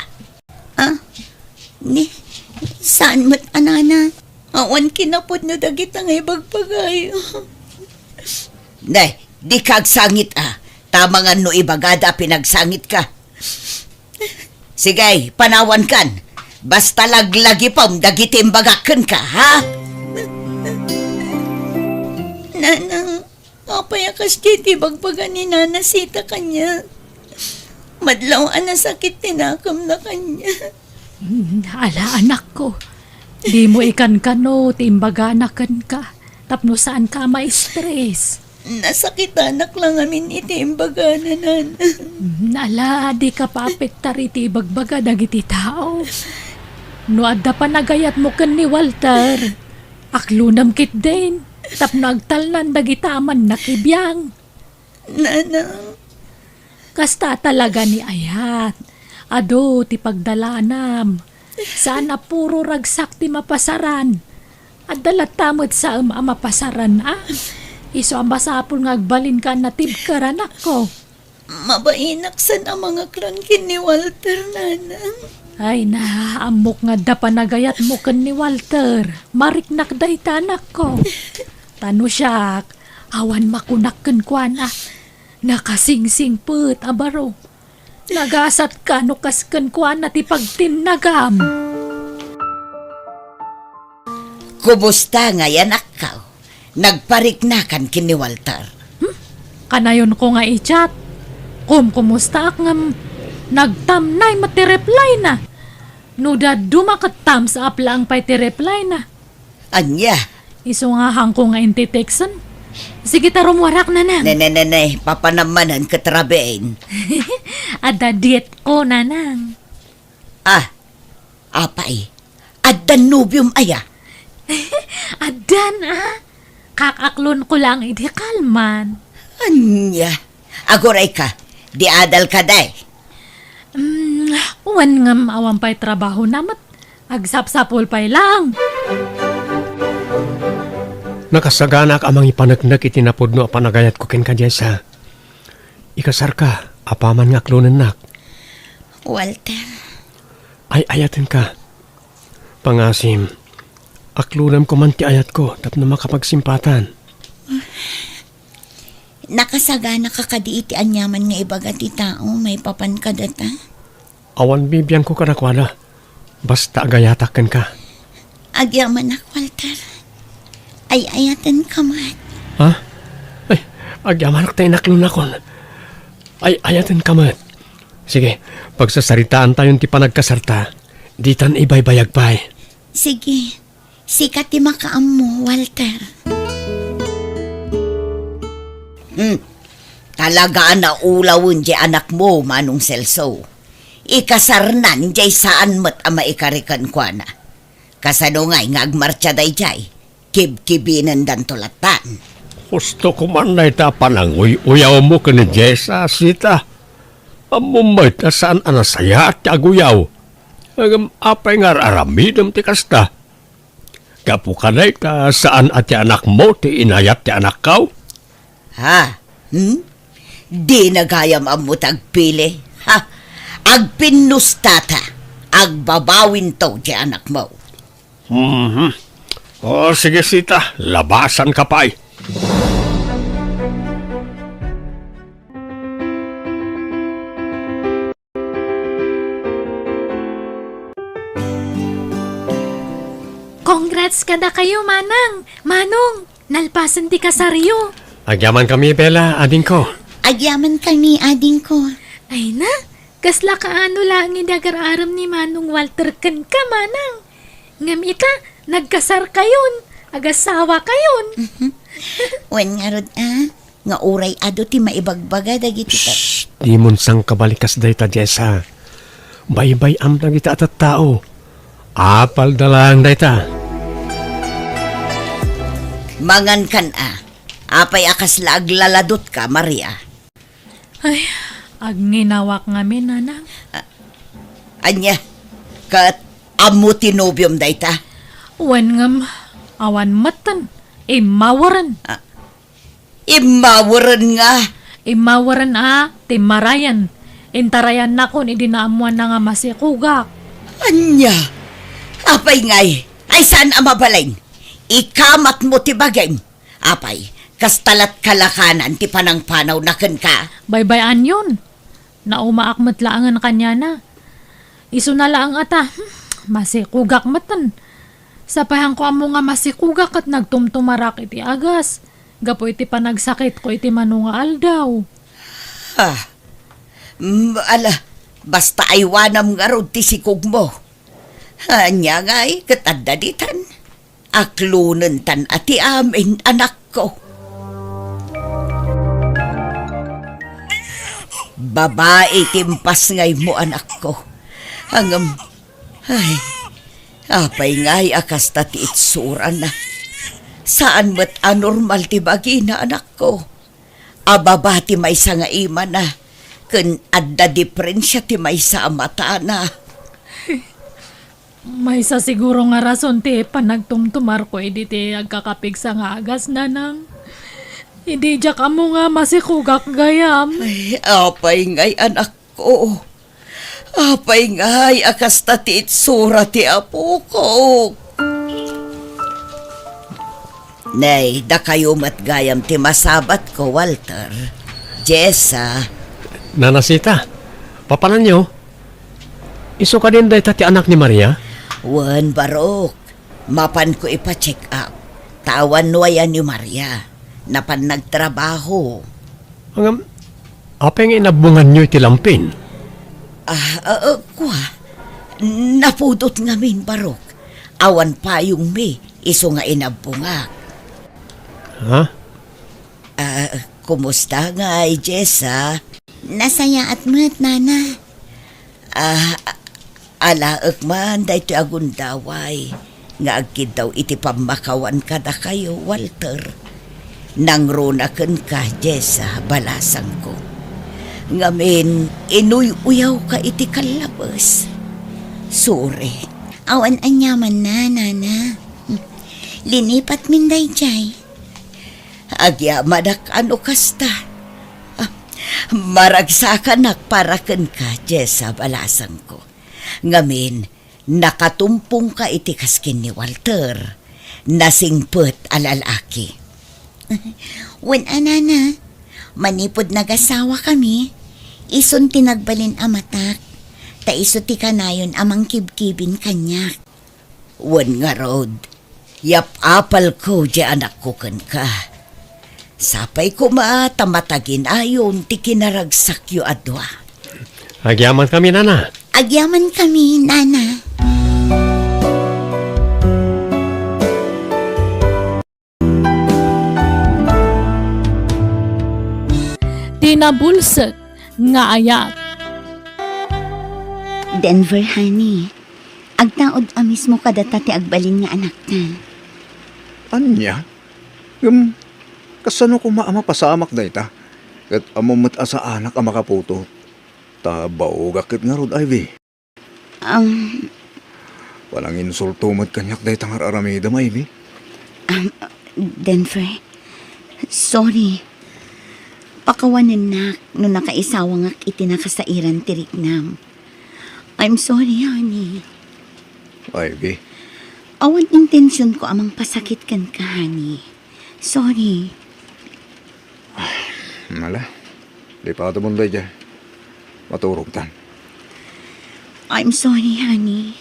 Ah? Ni, Saan met a nana? Awan kinapudno dagita nga ibagbagayo. Ne, dika agsangit a. Ta amangan no ibagada a pinagsangitka. Sige, panawankan. Basta laglagipem dagiti imbagak kenka, ha? Nanang, apay a kasdiay ti ibagbaga ni Nana Sita kaniak? Madlaw a nasakit ti nakemna kaniak. Mm, ala, anakko. Dimo ikankano ti imbagana kenka tapno saanka a ma-stress. Nasakitanak la ngamin iti imbagana, Nana. Mm, ala, dika paapektar iti ibagbaga dagiti tao. No adda panagayatmo ken ni Walter, aklonem ketdin tapno agtalnan dagita a mannakibiang. Nanang. Kasta talaga ni ayat. Adu ti pagdalanam. Saan a puro ragsak ti mapasaran. Adda latta met saem a mapasaran, a? Isu a masapul nga agbalinka a natibker, anakko. Mabainak saan a mangaklon ken ni Walter, Nanang. Ay na, ammok nga adda panagayatmo ken ni Walter. Mariknak dayta, anakko. Ta no siak, awan makunak kenkuana. Nakasingsingpet a baro. Nagasatka no kas kenkuana ti pagtinnagam. Kumusta ngay, anakko? Nagpariknakan ken ni Walter. Hmm? Kanayonko nga i-chat. Kumkumustaak ngem nagtamnay met ti reply na. No dadduma ket thumbs up laeng pay ti reply na. Ania? Isu nga haanko nga intitexten. Sige ta rummuarak, Nanang. Ne, ne, ne, ne. Papanam manen ket rabiin. Adda date ko, Nanang. Ah, apay. Addan nobiom aya? Addan, a? Kakaklonko laeng idi kalman. Ania? Agurayka, di adalka, day. Mm, wen ngem awan pay trabahona met. Agsapsapul pay laeng. Nakasaganaak a mangipaneknek iti napudno a panagayatko kenka, Jessa. Ikasarka, apaman nga aklonennak. Walter. Ay-ayatenka. Pangasim, aklonem koman ti ayatko tapno makapagsimpatan. Nakasaganaka kadi iti aniaman nga ibaga ti tao maipapan kadata? Awan bibiangko kadakuada, basta agayatak kenka. Agyamanak, Walter. Ay-ayatenka met. Ha? Ay, agyamanak ta inaklonakon. Ay-ayatenka met. Sige, pagsasaritaantayon ti panagkasarta. Ditan ibaybayag pay. Sige. Sika ti makaammo, Walter. Hmm. Talaga a naulawen diay anakmo, Manong Celso. Ikasarnan diay saan met a maikari kenkuana. Kasano ngay nga agmartsa daydiay? Kibkibinendanto latan. Husto koman dayta a pananguy-uyawmo ken ni Jessa, Sita. Ammom met a saan a nasayaat ti aguyaw. Ngem apay nga ar-aramidem ti kasta? Gapu kadayta, saan a ti anakmo ti inayat ti anakko? Ha? Hmm? Dina gayam ammo ti agpili. Ha? Agpinnustata. Agbabawinto ti anakmo. Mhm. O, sige, Sita, labasanka pay. Congrats kadakayo, Manang! Manong, nalpasen ti kasaryo. Agyamankami, Bella, adingko. Agyamankami, adingko. Ay na, kasla kaano laeng idi agar-arem ni Manong Walter kenka, Manang. Ngem ita, nagkasarkayon, agasawakayon. Mhm. Wen ngarud a, nga uray adu ti maibagbaga dagiti ta- Shh! Dimon sangkabalikas dayta, Jessa. Baybay-am dagiti a tattao. Apalda laeng dayta. Mangankan a. Apay a kasla aglaladutka, Maria? Ay, agnginawak ngamin, Nanang. A-, ania? Ket ammo ti nobiom dayta? Wen ngem, awan metten. Immaweren. A-, immaweren nga? Immaweren a, timmarayen. Intarayannakon idi naammoanna nga masikogak. Ania? Apay ngay, ay saan a mabalin? Ikamatmo ti bagim. Apay, kasta lat kalakanan ti panangpanawna kenka? Baybay-anyon. Naumaak met laengen kaniana. Isuna laeng a ta, hmm, masikugak metten. Sapay haanko ammo nga masikugak ket nagtumtumarak iti agas gapu iti panagsakitko iti mano nga aldaw. Ah, mm, ala, basta aywanam ngarud ti sikugmo. Ania ngay ket adda ditan? Aklonentan a ti amin, anakko. Babai ti impasngaymo, anakko. Ngem, ay, apay ngay a kasta ti itsurana? Saan met a normal ti bagina, anakko. A baba ti maysa nga imana, ken adda diferensia ti maysa a matana. Maysa siguro nga rason ti panagtumtumarko idi ti agkakapigsa nga agas, nanang. Idi diak ammo nga masikugak gayam. Ay, apay ngay, anakko. Apay ngay a kasta ti itsura ti apokok. Nay, dakayo met gayam ti masabatko, Walter. Jessa. Nana Sita, papananyo? Isu kadin dayta ti anak ni Maria? Wen, Barok. Mapanko ipa-check up. Ta awan no ayan ni Maria. Napan nagtrabaho. Ngem, apay nga inabbonganyo iti lampin? Ah, ah, ah, kua. Napudot ngamin, Barok. Awan payongmi, isu nga inabbongak. Ha? Ah, kumusta ngay, Jessa? Nasayaat met, Nana. Ah, alaek man daytoy a gundaway nga agkiddaw iti pammakawan kadakayo, Walter. Nangruna kenka, Jessa, balasangko. Ngamin, inuy-uyawka iti kallabes. Sorry. Awan aniamanna, Nana. Linipatmin daydiay. Agyamanak a no kasta. Ah, maragsakanak para kenka, Jessa, balasangko. Ngamin, nakatumpongka iti kas ken ni Walter. Nasingpet a lalaki. Wen a, Nana, manipud nagasawakami, isun ti nagbalin a matak, ta isu ti kanayon a mangkibkibin kaniak. Wen ngarud, yap-apalko diay anakko kenka. Sapay koma ta mataginayon ti kinaragsakyo a dua. Agyamankami, Nana. Agyamankami, Nana. Ti nabulsek nga ayat. Denver, honey, agtaud a mismo kadata ti agbalin nga anakta. Ania? Ngem, kasano koma a mapasamak dayta? Ket ammom met a saanak a makaputot. Ta baogak ket ngarud, Ivy. Um, Pananginsulto met kaniak dayta nga ar-aramidem, Ivy. Um, Denver, sorry. Pakawanennak no nakaisawangak iti nakasairan ti riknam. I'm sorry, honey. Ivy. Awan intensionko a mangpasakit kenka, honey. Sorry. Ala, lipatemon daydiay. Maturogtan. I'm sorry, honey.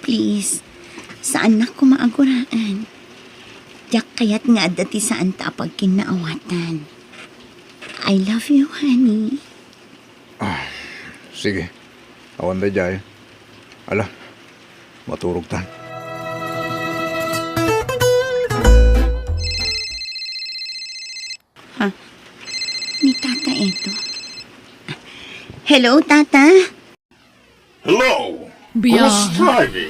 Please, saannak koma a guraan. Diak kayat nga adda ti saanta a pagkinnaawatan. I love you, honey. Ah, sige. Awan daydiay. Ala, maturogtan. Ha? Ni Tata eto. Hello, Tata? Hello! Biya. Kumusta, Ivy?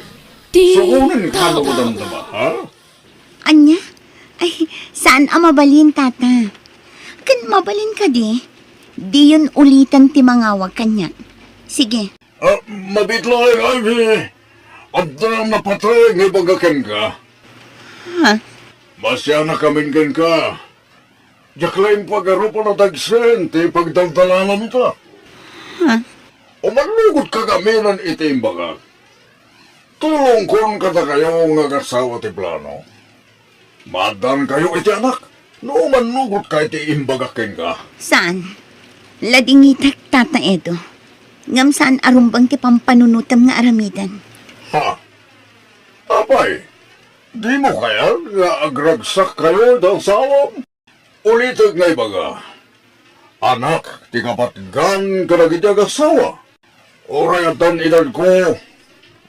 Ti Sukunen ka no Tata. Madamdama, ha? Ania? Ay, saan a mabalin, Tata? Ken mabalin kadi? Diyon ulitan ti mangawag kaniak. Sige. Ah, mabiit laeng, Ivy. Adda napateg nga ibaga kenka. Ha? Masianakamin kenka. Diak la impagarup a nadagsen ti pagdaldalananta. Ha? Umannugotka gaminan iti imbagak. Tulongkon kadakayo nga agassawa ti plano. Maaddaankayo iti anak no mannugotka iti imbagak kenka. Saan? Ladingitek, Tata Edo. Ngem saan a rumbeng ti pampanunotem nga aramiden. Ha? Apay, dimo kayat nga agragsakkayo iti asawam? Ulitek nga ibaga, anak ti kapatgan kadagiti agassawa. Uray addan edadko,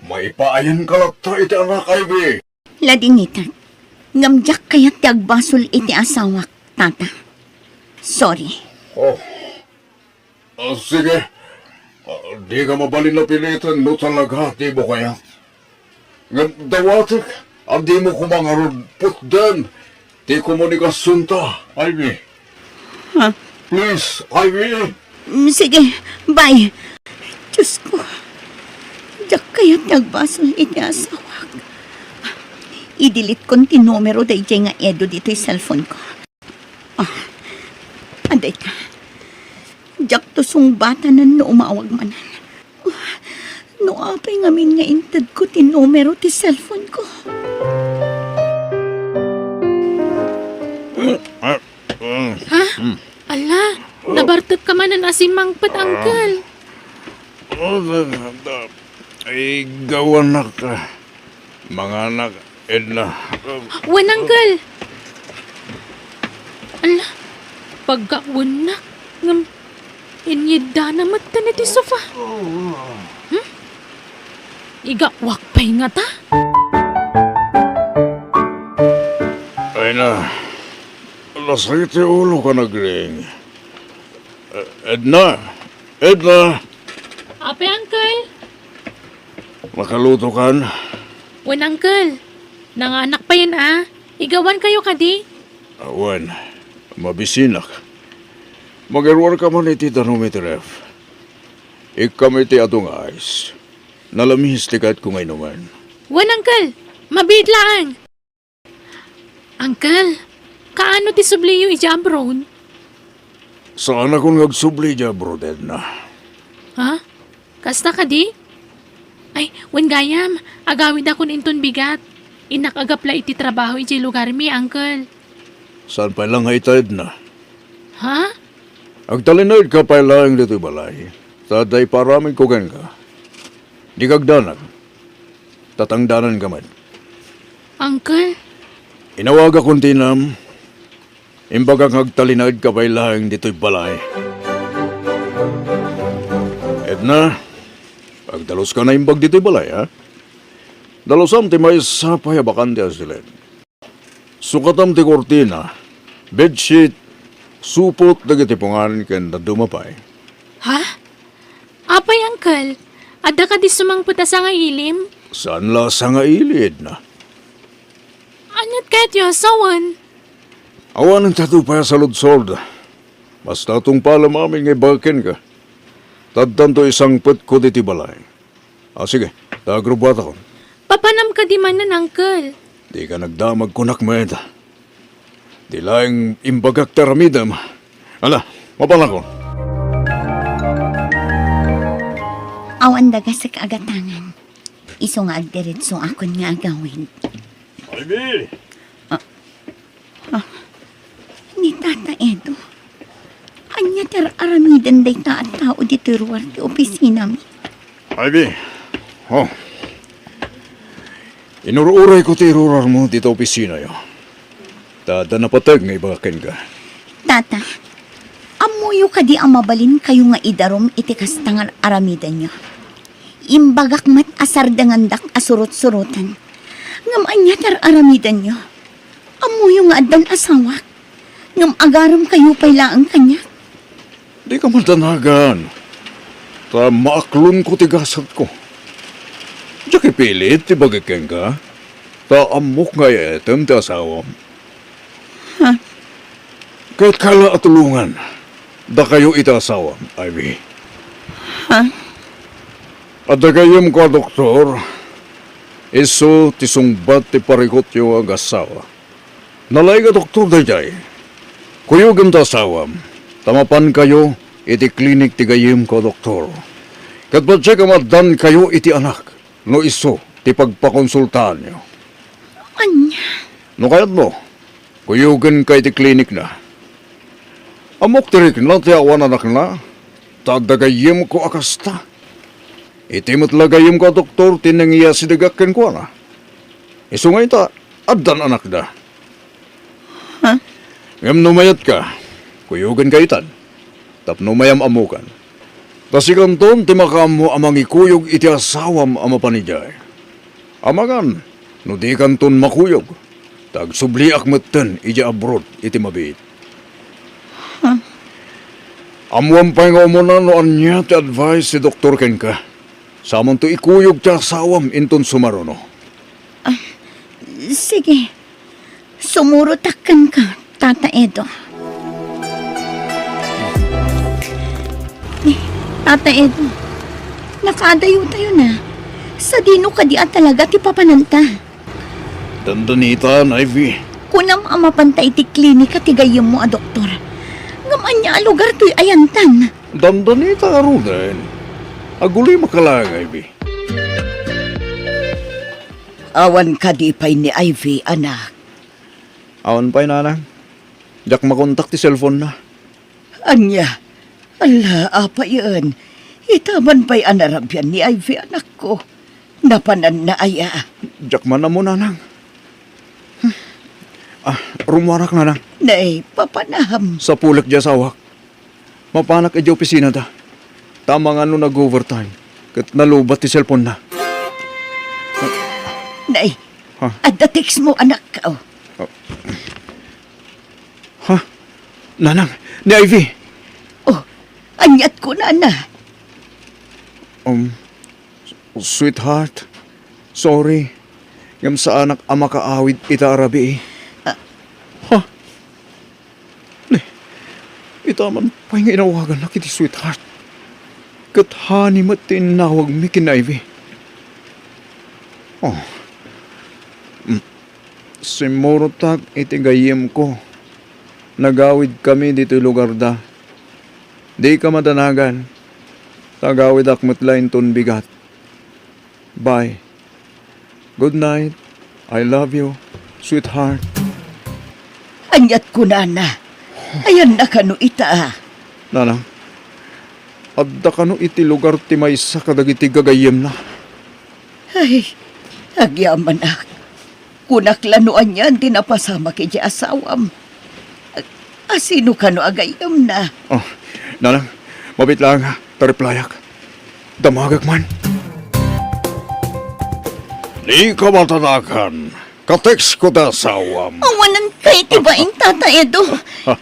maipaayanka latta iti anak, Ivy. Ladingitek, ngem diak kayat ti agbasol iti asawak, Tata. Sorry. Oh. Ah, sige. Ah, dika mabalin a piliten no talaga dimo kayat. Ngem dawatek a dimo koma ngarud putden ti komunikasionta, Ivy. Ha? Please, Ivy. Mm, sige, bye. Diyos ko, diak kayat ti agbasol iti asawak. I-delete kon ti numero daydiay nga Edo ditoy cellphone ko. Ah, adda ita. Diakto sungbatanen no umawag manen. No apay ngamin nga intedko ti numero ti cellphone ko. Ha? Ala, nabartek ka manen a simmangpet, Uncle. Oh, da, da, da. Ay, gawanak, ah. Manganak, Edna. Wen, Uncle. Ala, pagka wennak, ngem inyiddana metten iti sofa. Hmm? Igawak pay ngata? Ay na, nasakit ti ulo ka, nagring. Eh, Edna! Edna! Apay, Uncle? Nakaluto kan? Wen, Uncle. Nanganak payen a. Igawan kayo kadi? Awan. Mabisinak. Magiruar ka man iti danum iti ref. Ikkam iti adu nga ice. Nalamis ti kayatko nga inumen. Wen, Uncle. Mabiit laeng. Uncle, kaano ti subliyo idiay abroad? Saanakon nga agsubli idiay abroad, Edna. Ha? Kasta kadi? Ay, wen gayam, agawidakon inton bigat. Innak agapla iti trabaho idiay lugarmi, Uncle. Saan pay la nga ita, Edna? Ha? Agtalinaedka pay laeng ditoy balay, ta adda ipaaramidko kenka. Dika agdanag. Tatangdananka met. Uncle? Inawagakon ti inam. Imbagak nga agtalinaedka pay laeng ditoy balay. Edna, agdaluska naimbag ditoy balay, ha? Dalusam ti maysa pay a bakante a siled. Sukatam ti kurtina, bedsheet, supot dagiti pungan ken dadduma pay. Ha? Apay, Uncle? Adda kadi sumangpet a sangailim? Saan la a sangaili, Edna? Aniat kayatyo a sawen? Awanen ti adu pay a saludsod. Basta tungpalem amin nga ibagak kenka. Ta addanto isangpetko ditoy balay. Ah, sige, ta agrubbuatakon. Papanam kadi manen, Uncle? Dika nagdamag, kunak met. Di laeng imbagak ti aramidem. Ala, mapanakon. Awan dagasek a gatangan. Isu nga agdiretsoakon nga agawid. Ivy! Ah, ah, ni Tata Edo, ania ti ar-aramiden dayta a tao ditoy ruar ti opisinami? Ivy, oh. Inur-urayko ti irurarmo dita opisinayo. Ta adda napateg nga ibagak kenka. Tata, ammoyo kadi a mabalinkayo nga idarum iti kasta nga ar-aramidenyo? Imbagak met a sardengandak a surot-suroten. Ngem ania ti ar-aramidenyo? Ammoyo nga addan asawak, ngem agaremkayo pay laeng kaniak. Dika madanagan, ta maaklonko ti gasatko. Diak ipilit ti bagik kenka, ta ammok nga iyatem ti asawam. Ha? Kayatko la a tulongan dakayo iti asawam, Ivy. Ha? Adda gayyemko a doktor, isu ti sungbat ti parikutyo nga agassawa. Nalaing a doktor daydiay. Kuyogem ti asawam, ta mapankayo iti klinik ti gayyemko a doktor. Ket patiek a maaddankayo iti anak no isu ipagpakonsultaanyo. Ania? No kayatmo, kuyogenka iti klinikna. Ammok ti rikna ti awan anakna, ta adda gayyemko a kasta. Iti met la gayyemko a doktor ti nangiyasidegak kenkuana. Isu nga ita, addan anakda. Ha? Ngem no mayatka, kuyogenka itan, tapno mayam-ammokan. Ta sikanton ti makaammo a mangikuyog iti asawam a mapan idiay. Amangan no dikanton makuyog, ta agsubliak metten idiay abroad iti mabiit. Ha? Ammoam pay nga umuna no ania ti advice ti doktor kenka. Samonto ikuyog ti asawam inton sumaruno. Ah, sige. Sumurotak kenka, Tata Edo. Eh, Tata Edo, nakaadayotayo na. Sadino kadi a talaga ti papananta? Dandanitan, Ivy. Kunam a mapanta iti klinika ti gayyemmo a doktor. Ngem ania a lugar toy ayantan? Dandanitan ngaruden. Agulimak laeng, Ivy. Awan kadi pay ni Ivy, anak? Awan pay, nanang. Diak makontak ti cellphone na. Ania? Ala, apayen. Ita man pay a narabian ni Ivy, anakko. Napananna aya? Diak man ammo, nanang. Ah, rummuarak, nanang. Nay, papanam. Sapulek di asawak. Mapanak idiay opisinada. Ta amangan no nag-overtime ket nalubat ti cellphone na. Nay, ha? Adda text mo, anak. Oh. Ha? Nanang, ni Ivy. Oh, aniat kunana? Um, Sweetheart, sorry. Ngem saanak a makaawid ita a rabii. Ah. Ha? Ni, ita man pay nga inawagannak iti sweetheart. Ket honey met ti innawagmi ken Ivy. Oh. Mm. Simmurotak iti gayyemko. Nagawidkami ditoy lugarda. Dika madanagan. Tagawidak met la inton bigat. Bye. Good night. I love you, sweetheart. Aniat kunana? Ayanna kano ita? Nanang, adda kano iti lugar ti maysa kadagiti gagayyemna? Ay, agyamanak. Kunak la no anian ti napasamak iti asawam. Asino kano a gayyemna? Oh, nanang, mabiit laeng ta replyak. Damagek man. Dika matanagan. Ka-text ko ta asawam. Awanan kay ti baing, Tata Edo.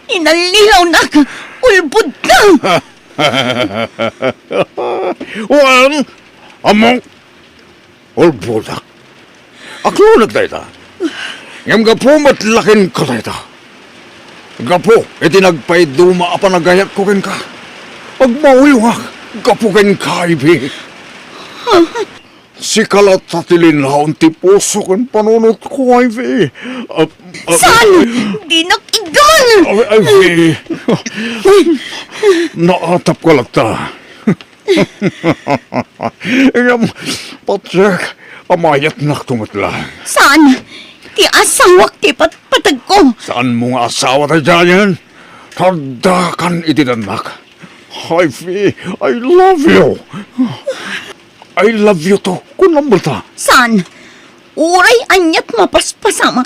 Inallilawnak. Ulbodka. Wen, ammok. Ulbodak. Akloneg dayta. Ngem gapu met la kenka dayta. Gapu iti nagpaiduma a panagayatko kenka. Agmauyongak gapu kenka, Ivy. Sika latta ti linaon ti puso ken panunotko, Ivy. Ah, ah, Saan? Dinak igan! Ivy. Naatapka latta. Ngem, patiek a mayatnakto met la. Saan? Ti asawak ti patpategko. Saanmo nga asawa daydiayen? Taddakan iti dannak. Ivy, I love you. I love you too. Kunam met la. Saan? Uray aniat mapaspasamak,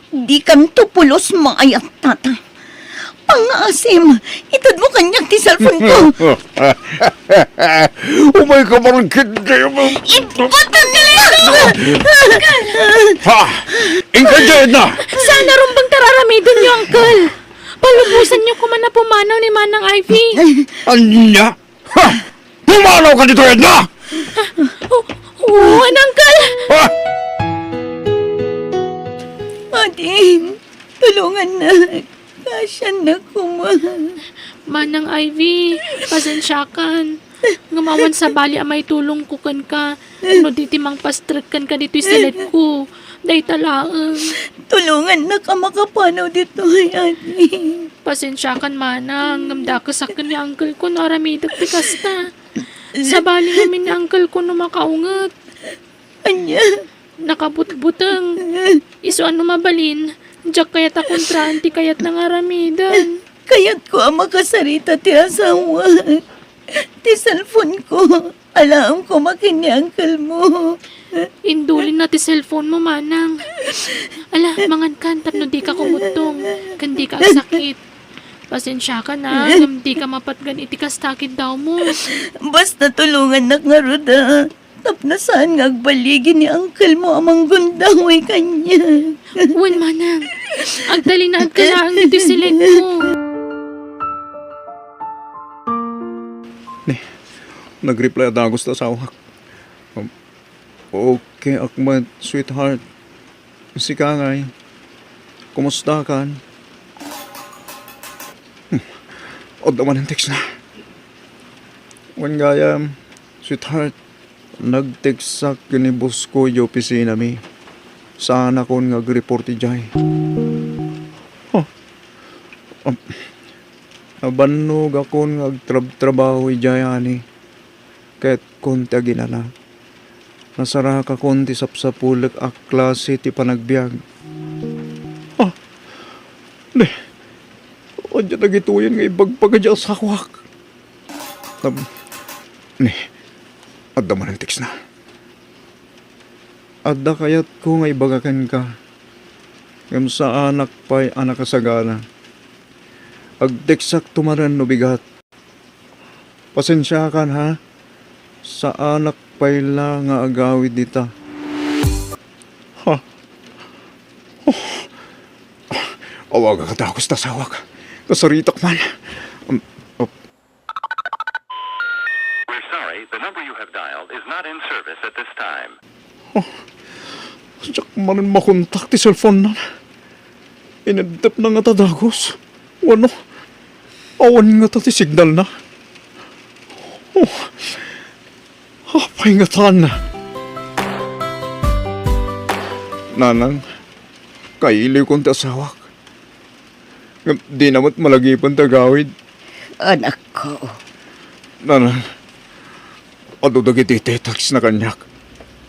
dikanto pulos maayat, Tata. Pangngaasim, itedmo kaniak ti cellphone ko. Umayka man ketdi. Ibaton ka na! Ha? Inka diay, Edna! Saan a rumbeng ti ar-aramidenyo, Uncle? Palubosanyo koma a pumanaw ni Manang Ivy. Ania? Ha? Pumanawka ditoy, Edna? O-, oo, Uncle! Ha? Ading, tulongannak. Kaasiannak koma. Manang Ivy, pasensiakan. Ngem awan sabali a maitulongko kenka. No di ti mangpastrek kenka ditoy siledko. Dayta laeng. Tulongannak a makapanaw ditoy, Adi. Pasensiakan, Manang, ngem dakesak ken ni uncle ko no aramidek ti kasta. Sabali ngamin ni uncle ko no makaunget. Ania? Nakabutbuteng. Isu a no mabalin, diak kayat a kontraan ti kayatna nga aramiden. Kayatko a makasarita ti asawak. Ti cellphone ko, alaem koma ken ni uncle mo. Indulinna ti cellphone mo, manang. Ala, mangankan tapno dika kumuttong, ken dika agsakit. Pasensiakan a, ngem dika mapatgan iti kasta a kiddawmo. Basta tulongannak ngarud a, tapno saan nga agbaligi ni uncle mo a manggundaway kaniak. Wen, manang. Agtalinaedka laeng iti silikko. Ni, nag-reply a dagus ti asawak. Um, okay ak met, sweetheart. Sika ngay, kumustakan? Hmm, adda manen textna. Wen gayam, sweetheart, nag-textak ken ni boss ko idiay opisinami. Saanakon nga agreport idiay. Huh. Um, nabannogakon nga agtrabtrabaho idiay, ani. Ket kon ti aginana, nasarakakon ti sapsapulek a klase ti panagbiag. Ah, ne, adda dagitoyen nga ibagbagak iti asawak. Tam-, ne, adda manen textna. Adda kayatko nga ibaga kenka, ngem saanak pay a nakasagana. Agtextakto manen no bigat. Pasensiakan, ha? Saanak pay la nga agawid dita. Ha? Oh. Awagak a dagus ti asawak. Kasaritak man. Um, oh. We're sorry, the number you have dialed is not in service at this time. Oh, diak manen makontak ti cellphone-na. Ineddepna ngata a dagus. Wenno, awan ngata ti signal-na. Oh, apay ngatan? Nanang, kailiwkon ti asawak. Ngem dina met malagipen ti agawid. Anakko. Nanang, adu dagiti textna kaniak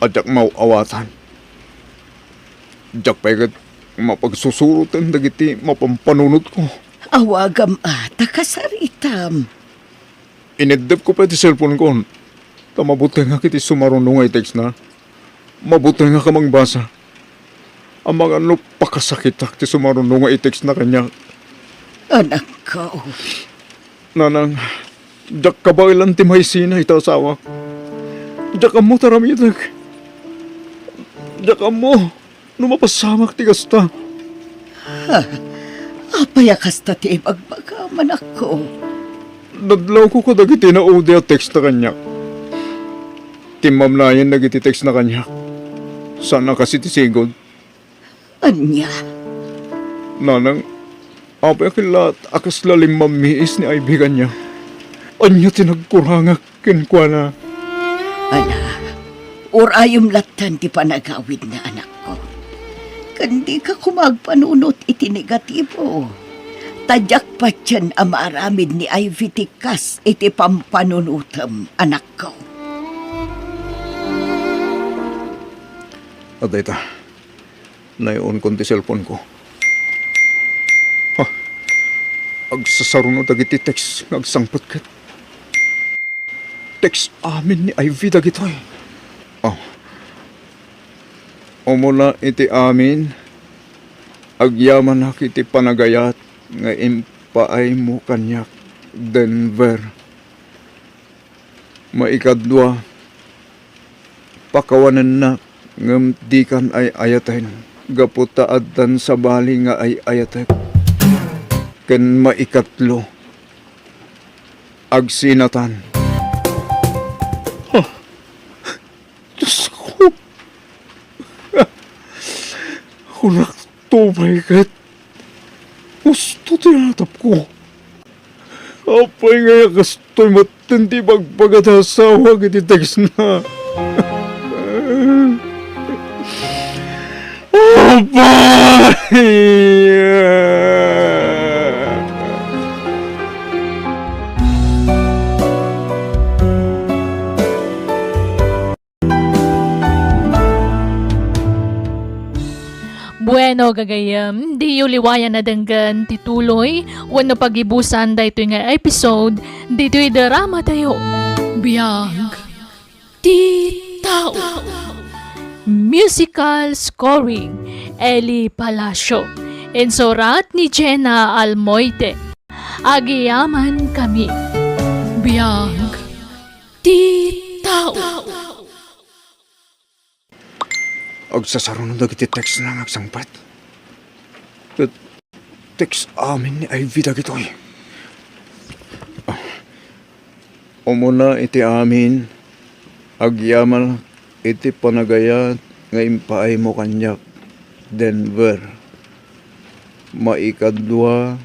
a diak maaw-awatan. Diak pay ket mapagsusuroten dagiti mapampanunotko. Awagam a ta kasaritam. Ineddepko pay ti cellphone-ko, ta mabutengak iti sumaruno nga i-textna. Mabutengak a mangbasa. Amangan no pakasakitak ti sumaruno nga i-textna kaniak. Anakko. Nanang, diak kabaelan ti maisina iti asawak. Diak ammo ti aramidek. Diak ammo no mapasamak ti kasta. Ha? Apay a kasta ti ibagbagam, anakko? Nadlawko kadagiti naudi a textna kaniak. Timmamnayen dagiti textna kaniak. Saan a kas iti sigud. Ania? Nanang, apay a ket la a kasla limmammiis ni Ivy kaniak? Ania ti nagkurangak kenkuana? Ala, urayem latta ti panagawidna, anakko. Ken dika koma agpanunot iti negatibo. Ta diak patien a maaramid ni Ivy ti kas iti pampanunotem, anakko. Adda ita. Nay-onkon ti cellphone-ko. Ha? Agsasaruno dagiti text nga agsangpet ket text amin ni Ivy dagitoy. Oh. Umuna iti amin, agyamanak iti panagayat nga impaaymo kaniak, Denver. Maikadua, pakawanennak ngem dikan ay-ayaten gapu ta addan sabali nga ay-ayatek. Ken maikatlo, agsinatan. Ah, Diosko! Kunakto pay ket, husto ti natapko. Apay ngay a kastoy metten ti ibagbaga ti asawak iti textna? Apay! No gagayem, diyo liwayan a denggen ti tuloy wenno pagibusan daytoy nga episode ditoy drama tayo. Biag ti tao. Musical scoring, Eli Palacio. Insurat ni Jenna Almoite. Agiyaman kami. Biag ti tao. Agsasaruno dagiti text na nga agsangpet. Ket text amin ni Ivy dagitoy. Ah, umuna iti amin, agyamanak iti panagayat nga impaaymo kaniak, Denver. Maikadua,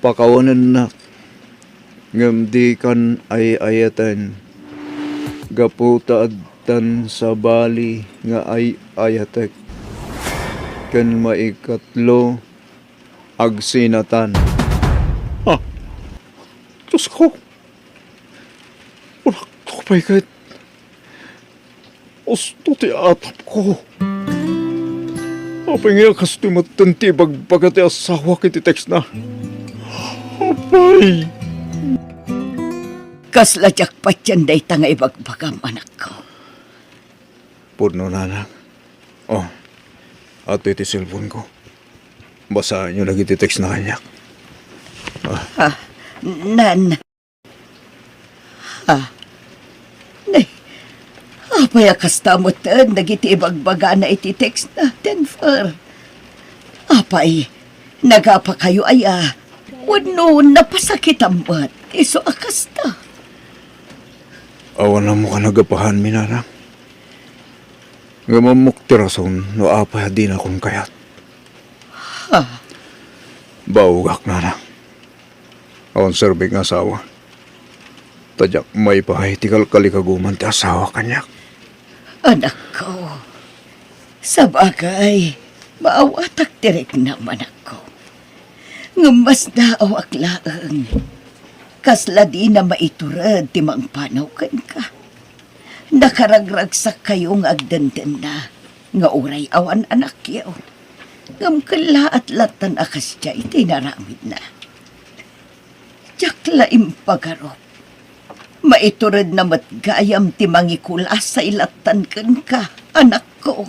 pakawanennak, ngem dikan ay-ayaten, gapu ta addan sabali nga ay-ayatek, ken maikatlo, agsinatan. Ah, Diosko, anak, pay ket usto ti atapko. Apay nga kastoy metten ti ibagbaga ti asawak iti textna? Apay! Kasla diak patien dayta nga ibagbagam, anakko. Pudno, nanang. Oh, adtoy ti cellphone ko. Basaenyo dagiti textna kaniak. Ah. Ah, nan. Ha? Nay, apay a kasta metten dagiti ibagbagana iti textna, Denver? Apay, nagapakayo aya? Wenno napasakitam met isu a kasta? Awan ammo a nagapahanmi, nanang. Ngem ammok ti rason no apay a dinakon kayat. Ha? Baogak, nanang. Awan serbik nga asawa. Ta diak maipaay ti kalkalikaguman ti asawa kaniak. Anakko, sabagay, maawatak ti riknam, anakko. Ngem masdaawak laeng. Kasla dina maitured ti mangpanaw kenka. Nakaragragsakkayo nga agdendenna nga uray awan anakyo. Ngem kellaat lattan a kasdiay ti inaramidna. Diak la impagarup. Maituredna met gayam ti mangikulasay lattan kenka, anakko.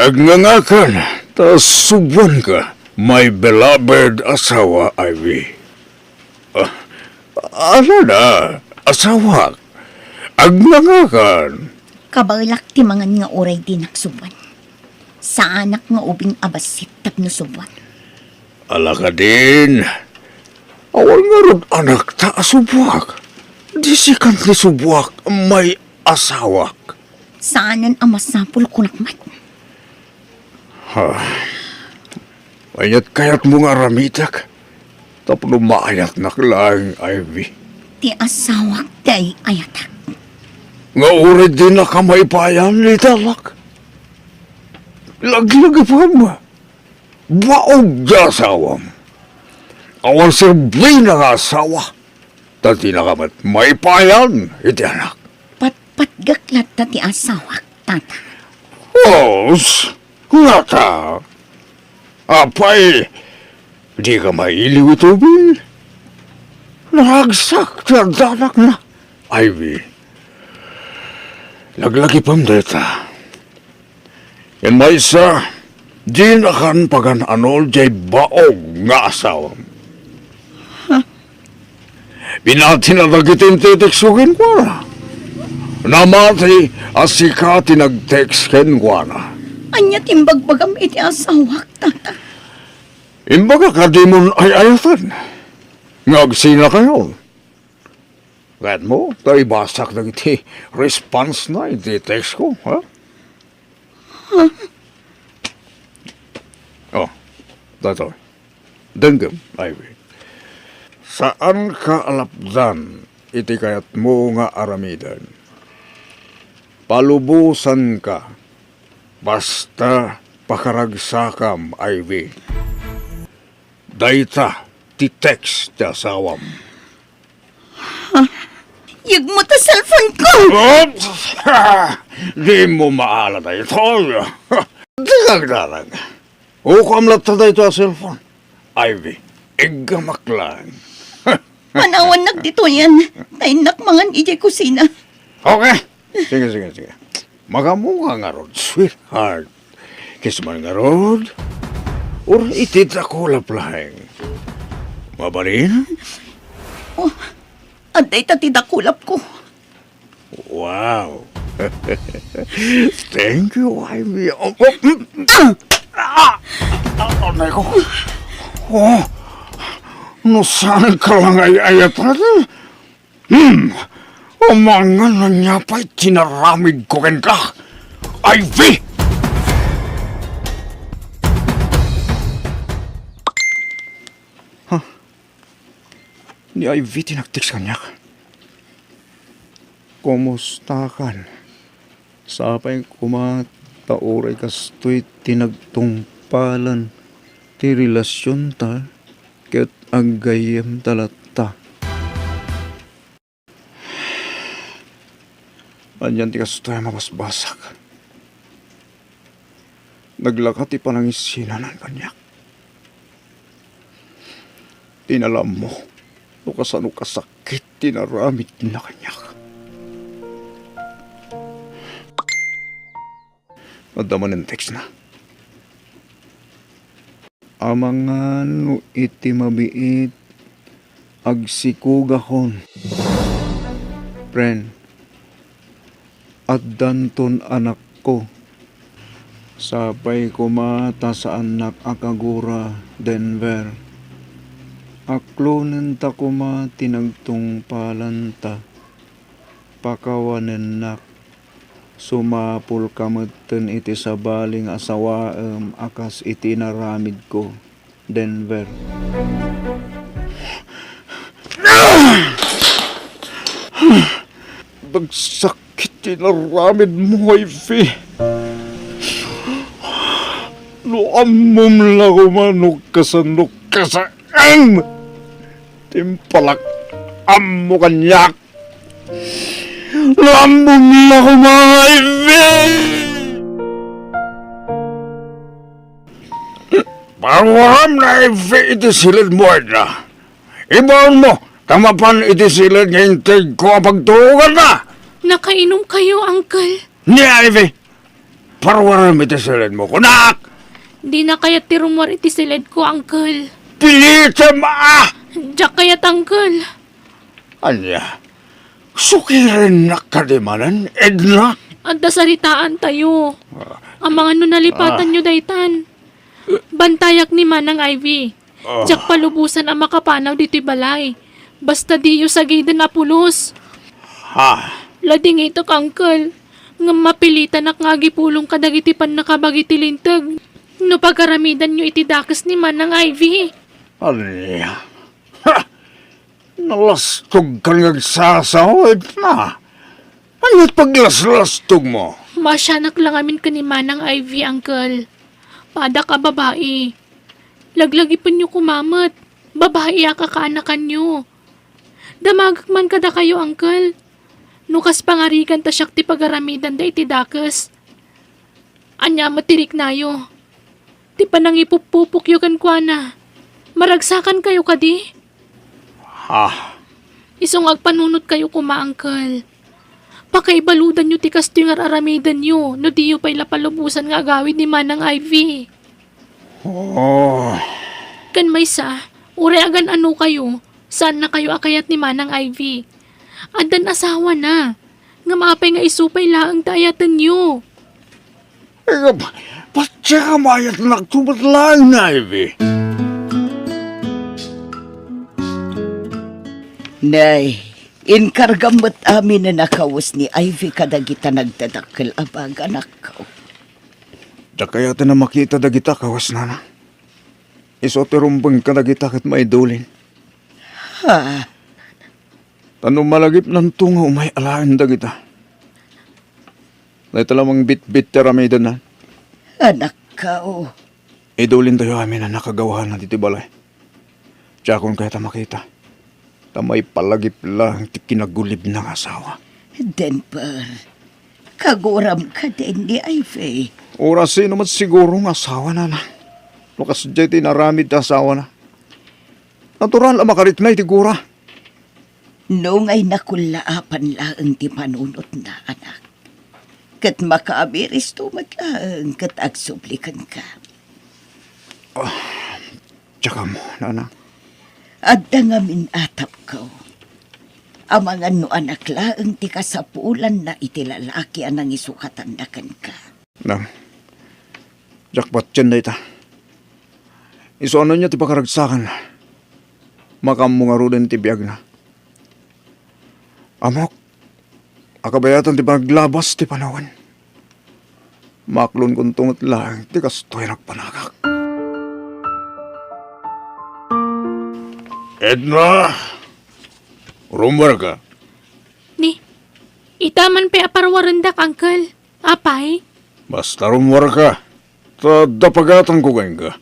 Agngangakan ta suboanka, my beloved asawa, Ivy. Ah, alada, asawak. Agngangakan. Kabaelak ti mangan nga uray dinak suboan. Saanak nga ubing a bassit tapno suboan. Ala kadin, awan ngarud anakta a suboak. Disikan ti suboak, may asawak. Saanen a masapul, kunak met. Ha? Aniat kayatmo nga aramidek tapno maayatnak laeng, Ivy? Ti asawak ti ay-ayatak. Nga uray dinaka maipayan iti anak. Laglagipem. Baog ti asawam. Awan serbina nga asawa. Ta dinaka met maipayan iti anak. Patpatgek latta ti asawak, tata. Os, ngata. Apay, dika mailiw iti ubing? Naragsak ti addanakna, Ivy. Laglagipem dayta. Ken maysa, dinakan pagan-anol diay baog nga asawam. Pinatina dagiti intitekso kenkuana. Namati a sika ti nag-text kenkuana. Ania ti imbagbagam iti asawak, tata? Imbagak a dimon ay-ayaten nga agsinakayon. Kayatmo ta ibasak dagiti response na iti text ko, ha? Oh, daytoy. Denggem, Ivy. Saanka a lapdan iti kayatmo nga aramiden. Palubosanka. Basta pakaragsakam, Ivy. Dayta ti text ti asawam. Yegmo ta cellphone ko! Oops! Dimo maala daytoy. Dika agdarag. Ukoam latta daytoy a cellphone. Ivy, iggamak lang. Panawannak ditoyen. Ta innak mangan idiay kusina. Okay. Sige, sige, sige. Makamuna ngarud, sweetheart. Kiss man ngarud. Or iti dakulap laeng. Mabalin? Oh, adda ita ti dakulapko. Wow. Thank you, Ivy. Oh, oh, mm, ah! Ah! Ah, aray ko. Oh, no saan ka lang ay-ayat, Hmm. Amangan ania pay ti inaramidko kenka, Ivy! Ha? Ni Ivy ti nag-text kaniak. Kumustakan? Sapay koma ta uray kastoy ti nagtungpalan ti relasionta ket aggayyemta latta. Anian ti kastoy a mabasbasak? Naglaka ti panangisinanan kaniak. Ti naammo no kasano kasakit ti inaramidna kaniak. Adda manen textna. Amangan no iti mabiit, agsikugakon. Friend, addanton anakko. Sapay koma ta saannak a kagura, Denver. Aklonenta koma ti nagtungpalanta. Pakawanennak. Sumapulka metten iti sabali nga asawaem a kas iti inaramidko, Denver. Nagsakit ti inaramidmo, Ivy. No ammom la koma no kasano kasaan ti impalak-ammo kaniak. Naammo la koma, Ivy! Parwaram na, Ivy, iti siledmo, Edna. Ibaonmo, ta mapan iti siled nga integko a pagtuloganna. Nakainumkayo, Uncle. Ni Ivy, parwaram iti siledmo, kunak! Dina kayat ti rummuar iti siledko, Uncle. Pilitem, a! Diak kayat, Uncle. Ania? Sukirennak kadi manen, Edna? Adda saritaantayo. Ah. Amangan no nalipatanyo daytan. Bantayak ni Manang Ivy. Ah. Diak palubosan a makapanaw ditoy balay. Basta diyo sagiden a pulos. Ha? Ladingitek, Uncle. Ngem mapilitanak nga agipulong kadagiti pannakabagi ti linteg no pagaramidanyo iti dakes ni Manang Ivy. Ania? Ha! Nalastogkan nga agsasao, Edna. Ania ti paglaslastogmo? Maasianak la ngamin ken ni Manang Ivy, Uncle. Padak a babai. Laglagipenyo koma met. Babaiak a kaanakanyo. Damagek man kadakayo, Uncle. No kas pangarigan ta siak ti pagaramidanda iti dakes. Ania met ti riknayo? Ti panangipuppupokyo kenkuana, maragsakankayo kadi? Ah. Isu nga agpanunotkayo koma, Uncle. Pakaibaludanyo ti kastoy nga ar-aramidenyo no diyo pay la palubosan nga agawid ni Manang Ivy. Oh. Ken maysa, uray agan-anokayo, saannakayo a kayat ni Manang Ivy. Addan asawana. Ngem apay nga isu pay laeng ti ayatenyo? Eh, patiek a mayatnakto met laeng ni Ivy. Nay, inkargam met aminen a kawes ni Ivy kadagita nagdadakkel a baga, anakko. Diak kayaten a makita dagita kawesnana. Isu ti rumbeng kadagita ket maidulin. Ha? Ta no malagipnanto nga umay alaen dagita, dayta la mangbitbit ti aramidenna. Anakko. Idulintayo amin a nakagawana ditoy balay. Diakon kayat a makita. Ta maipalagip laeng ti kinagulibna nga asawa. Denver, Kaguram kadin ni Ivy. Urasino met siguro nga asawana, no kasdiay ti inaramid ti asawana. Natural a makarikna iti gura. No ngay nakullaapan laeng ti panunotna, anak. Ket makaabiristo met laeng ket agsubli kenka. Ah, diak ammo, nana. Adda ngamin atapko. Amangan no anak laeng ti kasapulanna iti lalaki a nangisukatanna kenka. Nang, diak patien dayta. Isu a no ania ti pakaragsakanna, makaammo ngaruden ti biagna. Ammok a kabayatan ti panaglabas ti panawen. Maklonkonto met laeng ti kastoy a nagpanagak. Edna! Rummuarka. Ni, ita man pay a parwarendak, Uncle. Apay? Basta rummuarka, ta adda pagatangko kenka.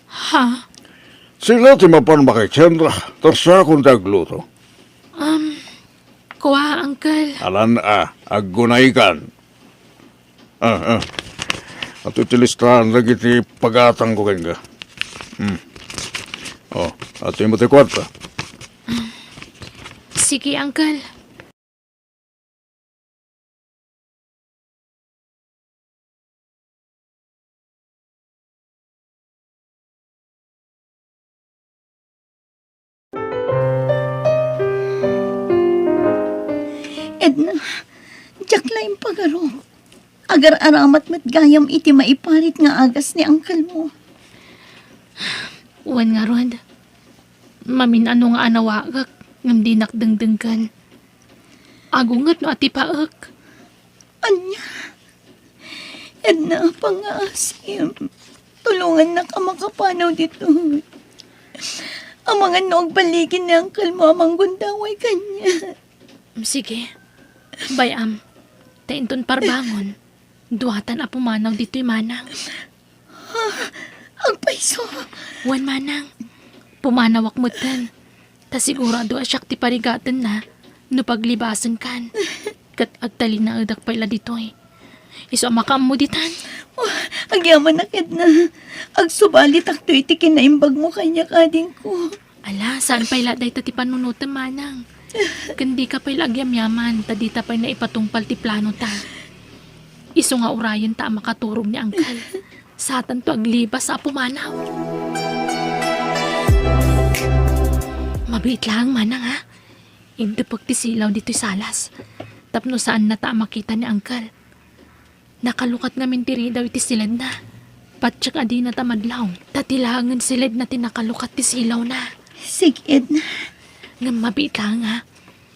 Ha? Sino ti mapan makitienda, ta siakon ti agluto? Um, kua, Uncle. Alan a, aggunaykan. Ah, ah. Adtoy ti listaan dagiti pagatangko kenka. Hmm. Oh, adtoy met ti kuarta. Sige, Uncle. Edna, diak la impagarup. Agar-aramat met gayam iti maiparit nga agas ni uncle mo. Wen ngarud, mamin-ano nga anawagak ngem dinak dengdenggen. Agunget no atipaek. Ania? Edna, pangngaasim. Tulongannak a makapanaw ditoy. Amangan no agballigen ni uncle mo a manggundaway kaniak. Sige. Bay-am, ta inton parbangon, duatan a pumanaw ditoy manang. Ha? Agpayso? Wen manang, pumanawak metten. Ta sigurado a siak ti parigatenna no paglibasenkan. Ket agtalinaedak pay la ditoy. Isu a makaammo ditan. Oh, agyamanak, Edna. Agsubalitakto iti kinaimbagmo kaniak, adingko. Ala, saan pay la dayta ti panunotem, manang. Ken dika pay la agyamyaman, ta dita pay naipatungpal ti planota. Isu nga urayenta a makaturog ni Uncle. Satanto aglibas a pumanaw. Mabiit laeng, manang, ha? Indepek ti silaw ditoy salas. Tapno saannata a makita ni Uncle. Nakalukat ngamin ti ridaw iti siledna. Patiek a dinata madlaw. Ta ti laengen siledna ti nakalukat ti silawna. Sige, Edna. Ngem mabiit laeng, ha?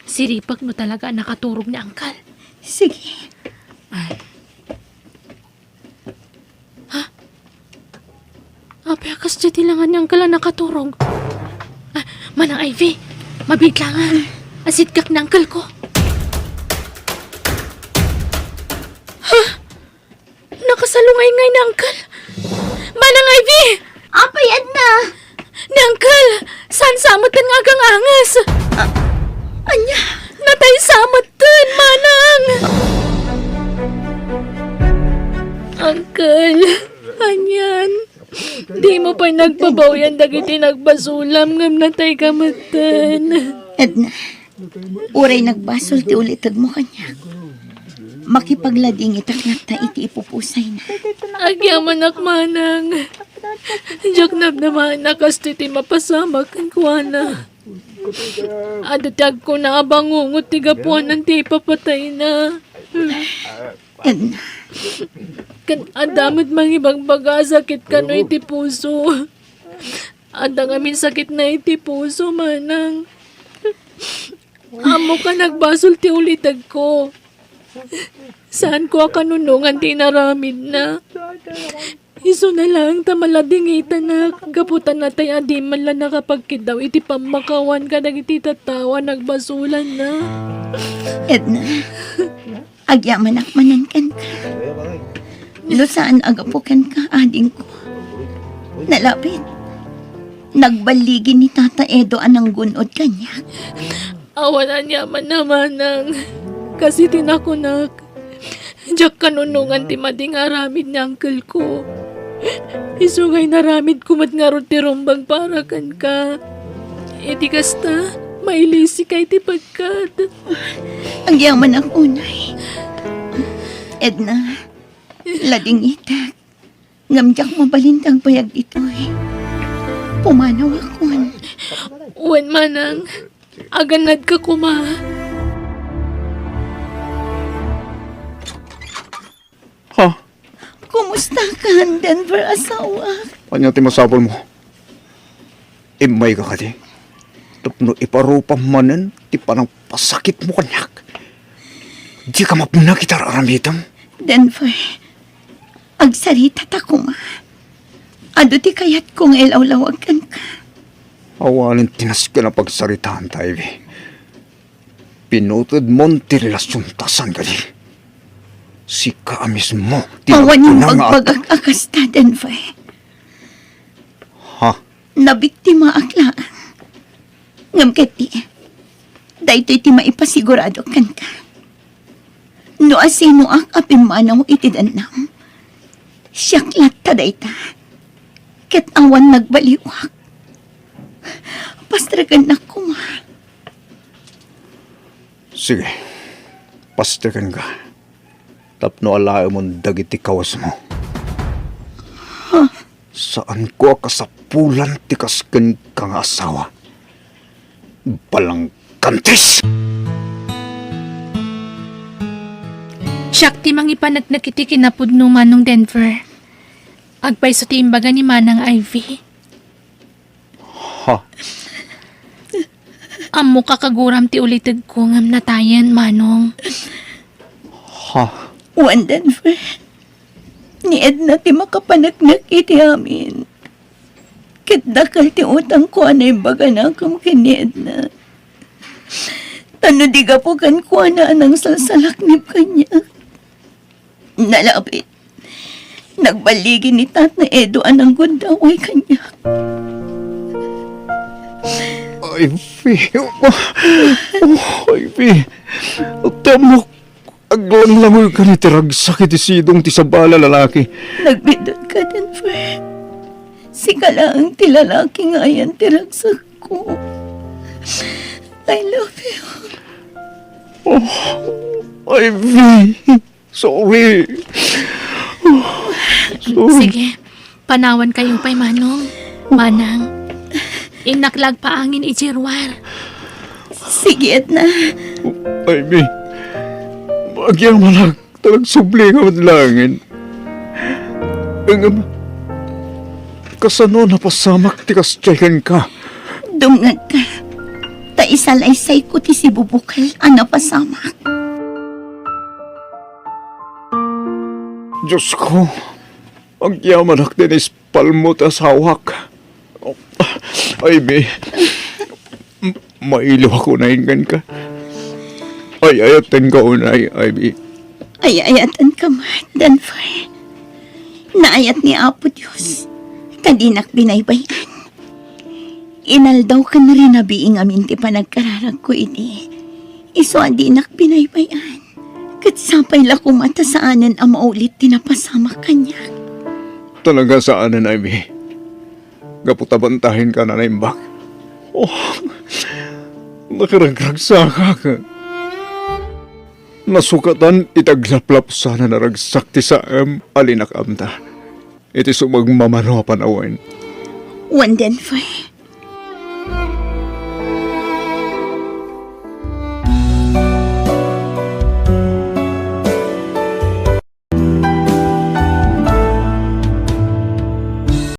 Siripek no talaga a nakaturog ni Uncle. Sige. Ah. Ha? Apay a kasdiay ti lengan ni Uncle a nakaturog? Ah, Manang Ivy, mabiit laeng, ha? Asitkak ni Uncle ko. Ha? Nakasalungay ngay ni Uncle. Manang Ivy! Apay, Edna? Ni Uncle, saan sa metten nga aganganges? Ah, ania? Natay sa metten, manang! Uncle, anian? Dimo pay nagbabawian dagiti nagbasolam ngem natayka metten. Edna, uray nagbasol ti ulitegmo kaniak, makipagladingitak latta iti ipupusayna. Agyamanak, manang. Diak namnamaen a kastoy ti mapasamak kenkuana. Adda ti agkuna a bangungot ti gapuanan ti ipapatayna. Edna. Ket adda met mangibagbaga a sakit kano iti puso. Adda ngamin sakitna iti puso, manang. Ammok a nagbasol ti ulitegko. Saanko a kanunongan ti inaramidna. Isuna laeng ta maladingitanak, gapu ta natay a di man la nakapagkiddaw iti pammakawan kadagiti tattao a nagbasolanna. Edna, agyamanak manen kenka. No saan a gapu kenka, adingko. Nalabit, nagballigi ni Tata Edo a nanggun-od kaniak. Awan aniamanna, manang. Kas iti nakunak, Diak kanunongan ti madi nga aramid ni uncle ko. Isu nga inaramid ko met ngarud ti rumbeng para kenka. Iti kasta, mailisika iti pagkat. Agyamanak unay. Edna, ladingitek. Ngem diak mabalin ti agbayag ditoy. Pumanawakon. Wen, manang, agannadka koma. Ha? Kumusta ka, Denver, asawa? Ania ti masapulmo? Immayka kadi tapno iparupam manen ti panangpasakitmo kaniak. Dika mapnek iti ar-aramidem. Denver, agsarita ta koma. Adu ti kayatko nga ilawlawag kenka. Awanen ti nasken a pagsaritaanta, Ivy. Pinutodmon ti relasionta saan kadi. Sika a mismo ti nagkuna nga at- Awan bagbagak a kasta, Denver. Ha? Nabiktimaak laeng. Ngem ketdi, daytoy ti maipasigurado kenka. No asinoak a pimmanaw iti dennam, siak latta dayta. Ket awan nagbaliwak. Pastrekennak koma. Sige, pastrekenka. Tapno alaemon dagiti kawesmo. Saanko a kasapulan ti kas kenka nga asawa. Balangkantis! Siak ti mangipaneknek iti kinapudno, Manong Denver. Agpayso ti imbaga ni Manang Ivy. Ha? Ammok a kaguram ti ulitegko ngem natayen, Manong. Ha? Wen, Denver, ni Edna ti makapaneknek iti amin. Ket dakkel ti utangko a naimbaganakem ken ni Edna. Ta no di gapu kenkuana a nangsalsalaknib kaniak, nalabit, nagballigi ni Tatang Edo a nanggundaway kaniak. Ivy. Oh, Ivy. Ti ammok, aglanglangoyka iti ragsak iti sidong ti sabali a lalaki. Nagbiddut ka, Denver. Sika laeng ti lalaki nga ayan ti ragsakko. I love you. Oh, Ivy. Sorry. Sorry. Sige, panawankayo pay, Manong. Manang, innak la agpaangin idiay ruar. Sige, Edna. Ivy, agyamanak ta nagsubli nga met laengen. Ngem, kasano a napasamak ti kasdiay kenka? Dumngegka, ta isalaysayko ti sibubukel a napasamak. Diosko, agyamanak ti naispalmo ti asawak. Ivy, mailiwak unay kenka. Ay-ayatenka unay, Ivy. Ay-ayatenka met, Denver. Naayat ni Apo Dios, ta dinak binaybay-an. Inaldaw ken rinabii ngamin ti panagkararagko idi. Isu a dinak binaybay-an. Ket sapay la koma ta saanen a maulit ti napasamak kaniak. Talaga saanen, Ivy. Gapu ta bantahenka a naimbag. Oh, nakaragragsakak. Nasukatan iti aglaplapsanan a ragsak ti saem a linak-amta iti sumagmamano a panawen. Wen, Denver,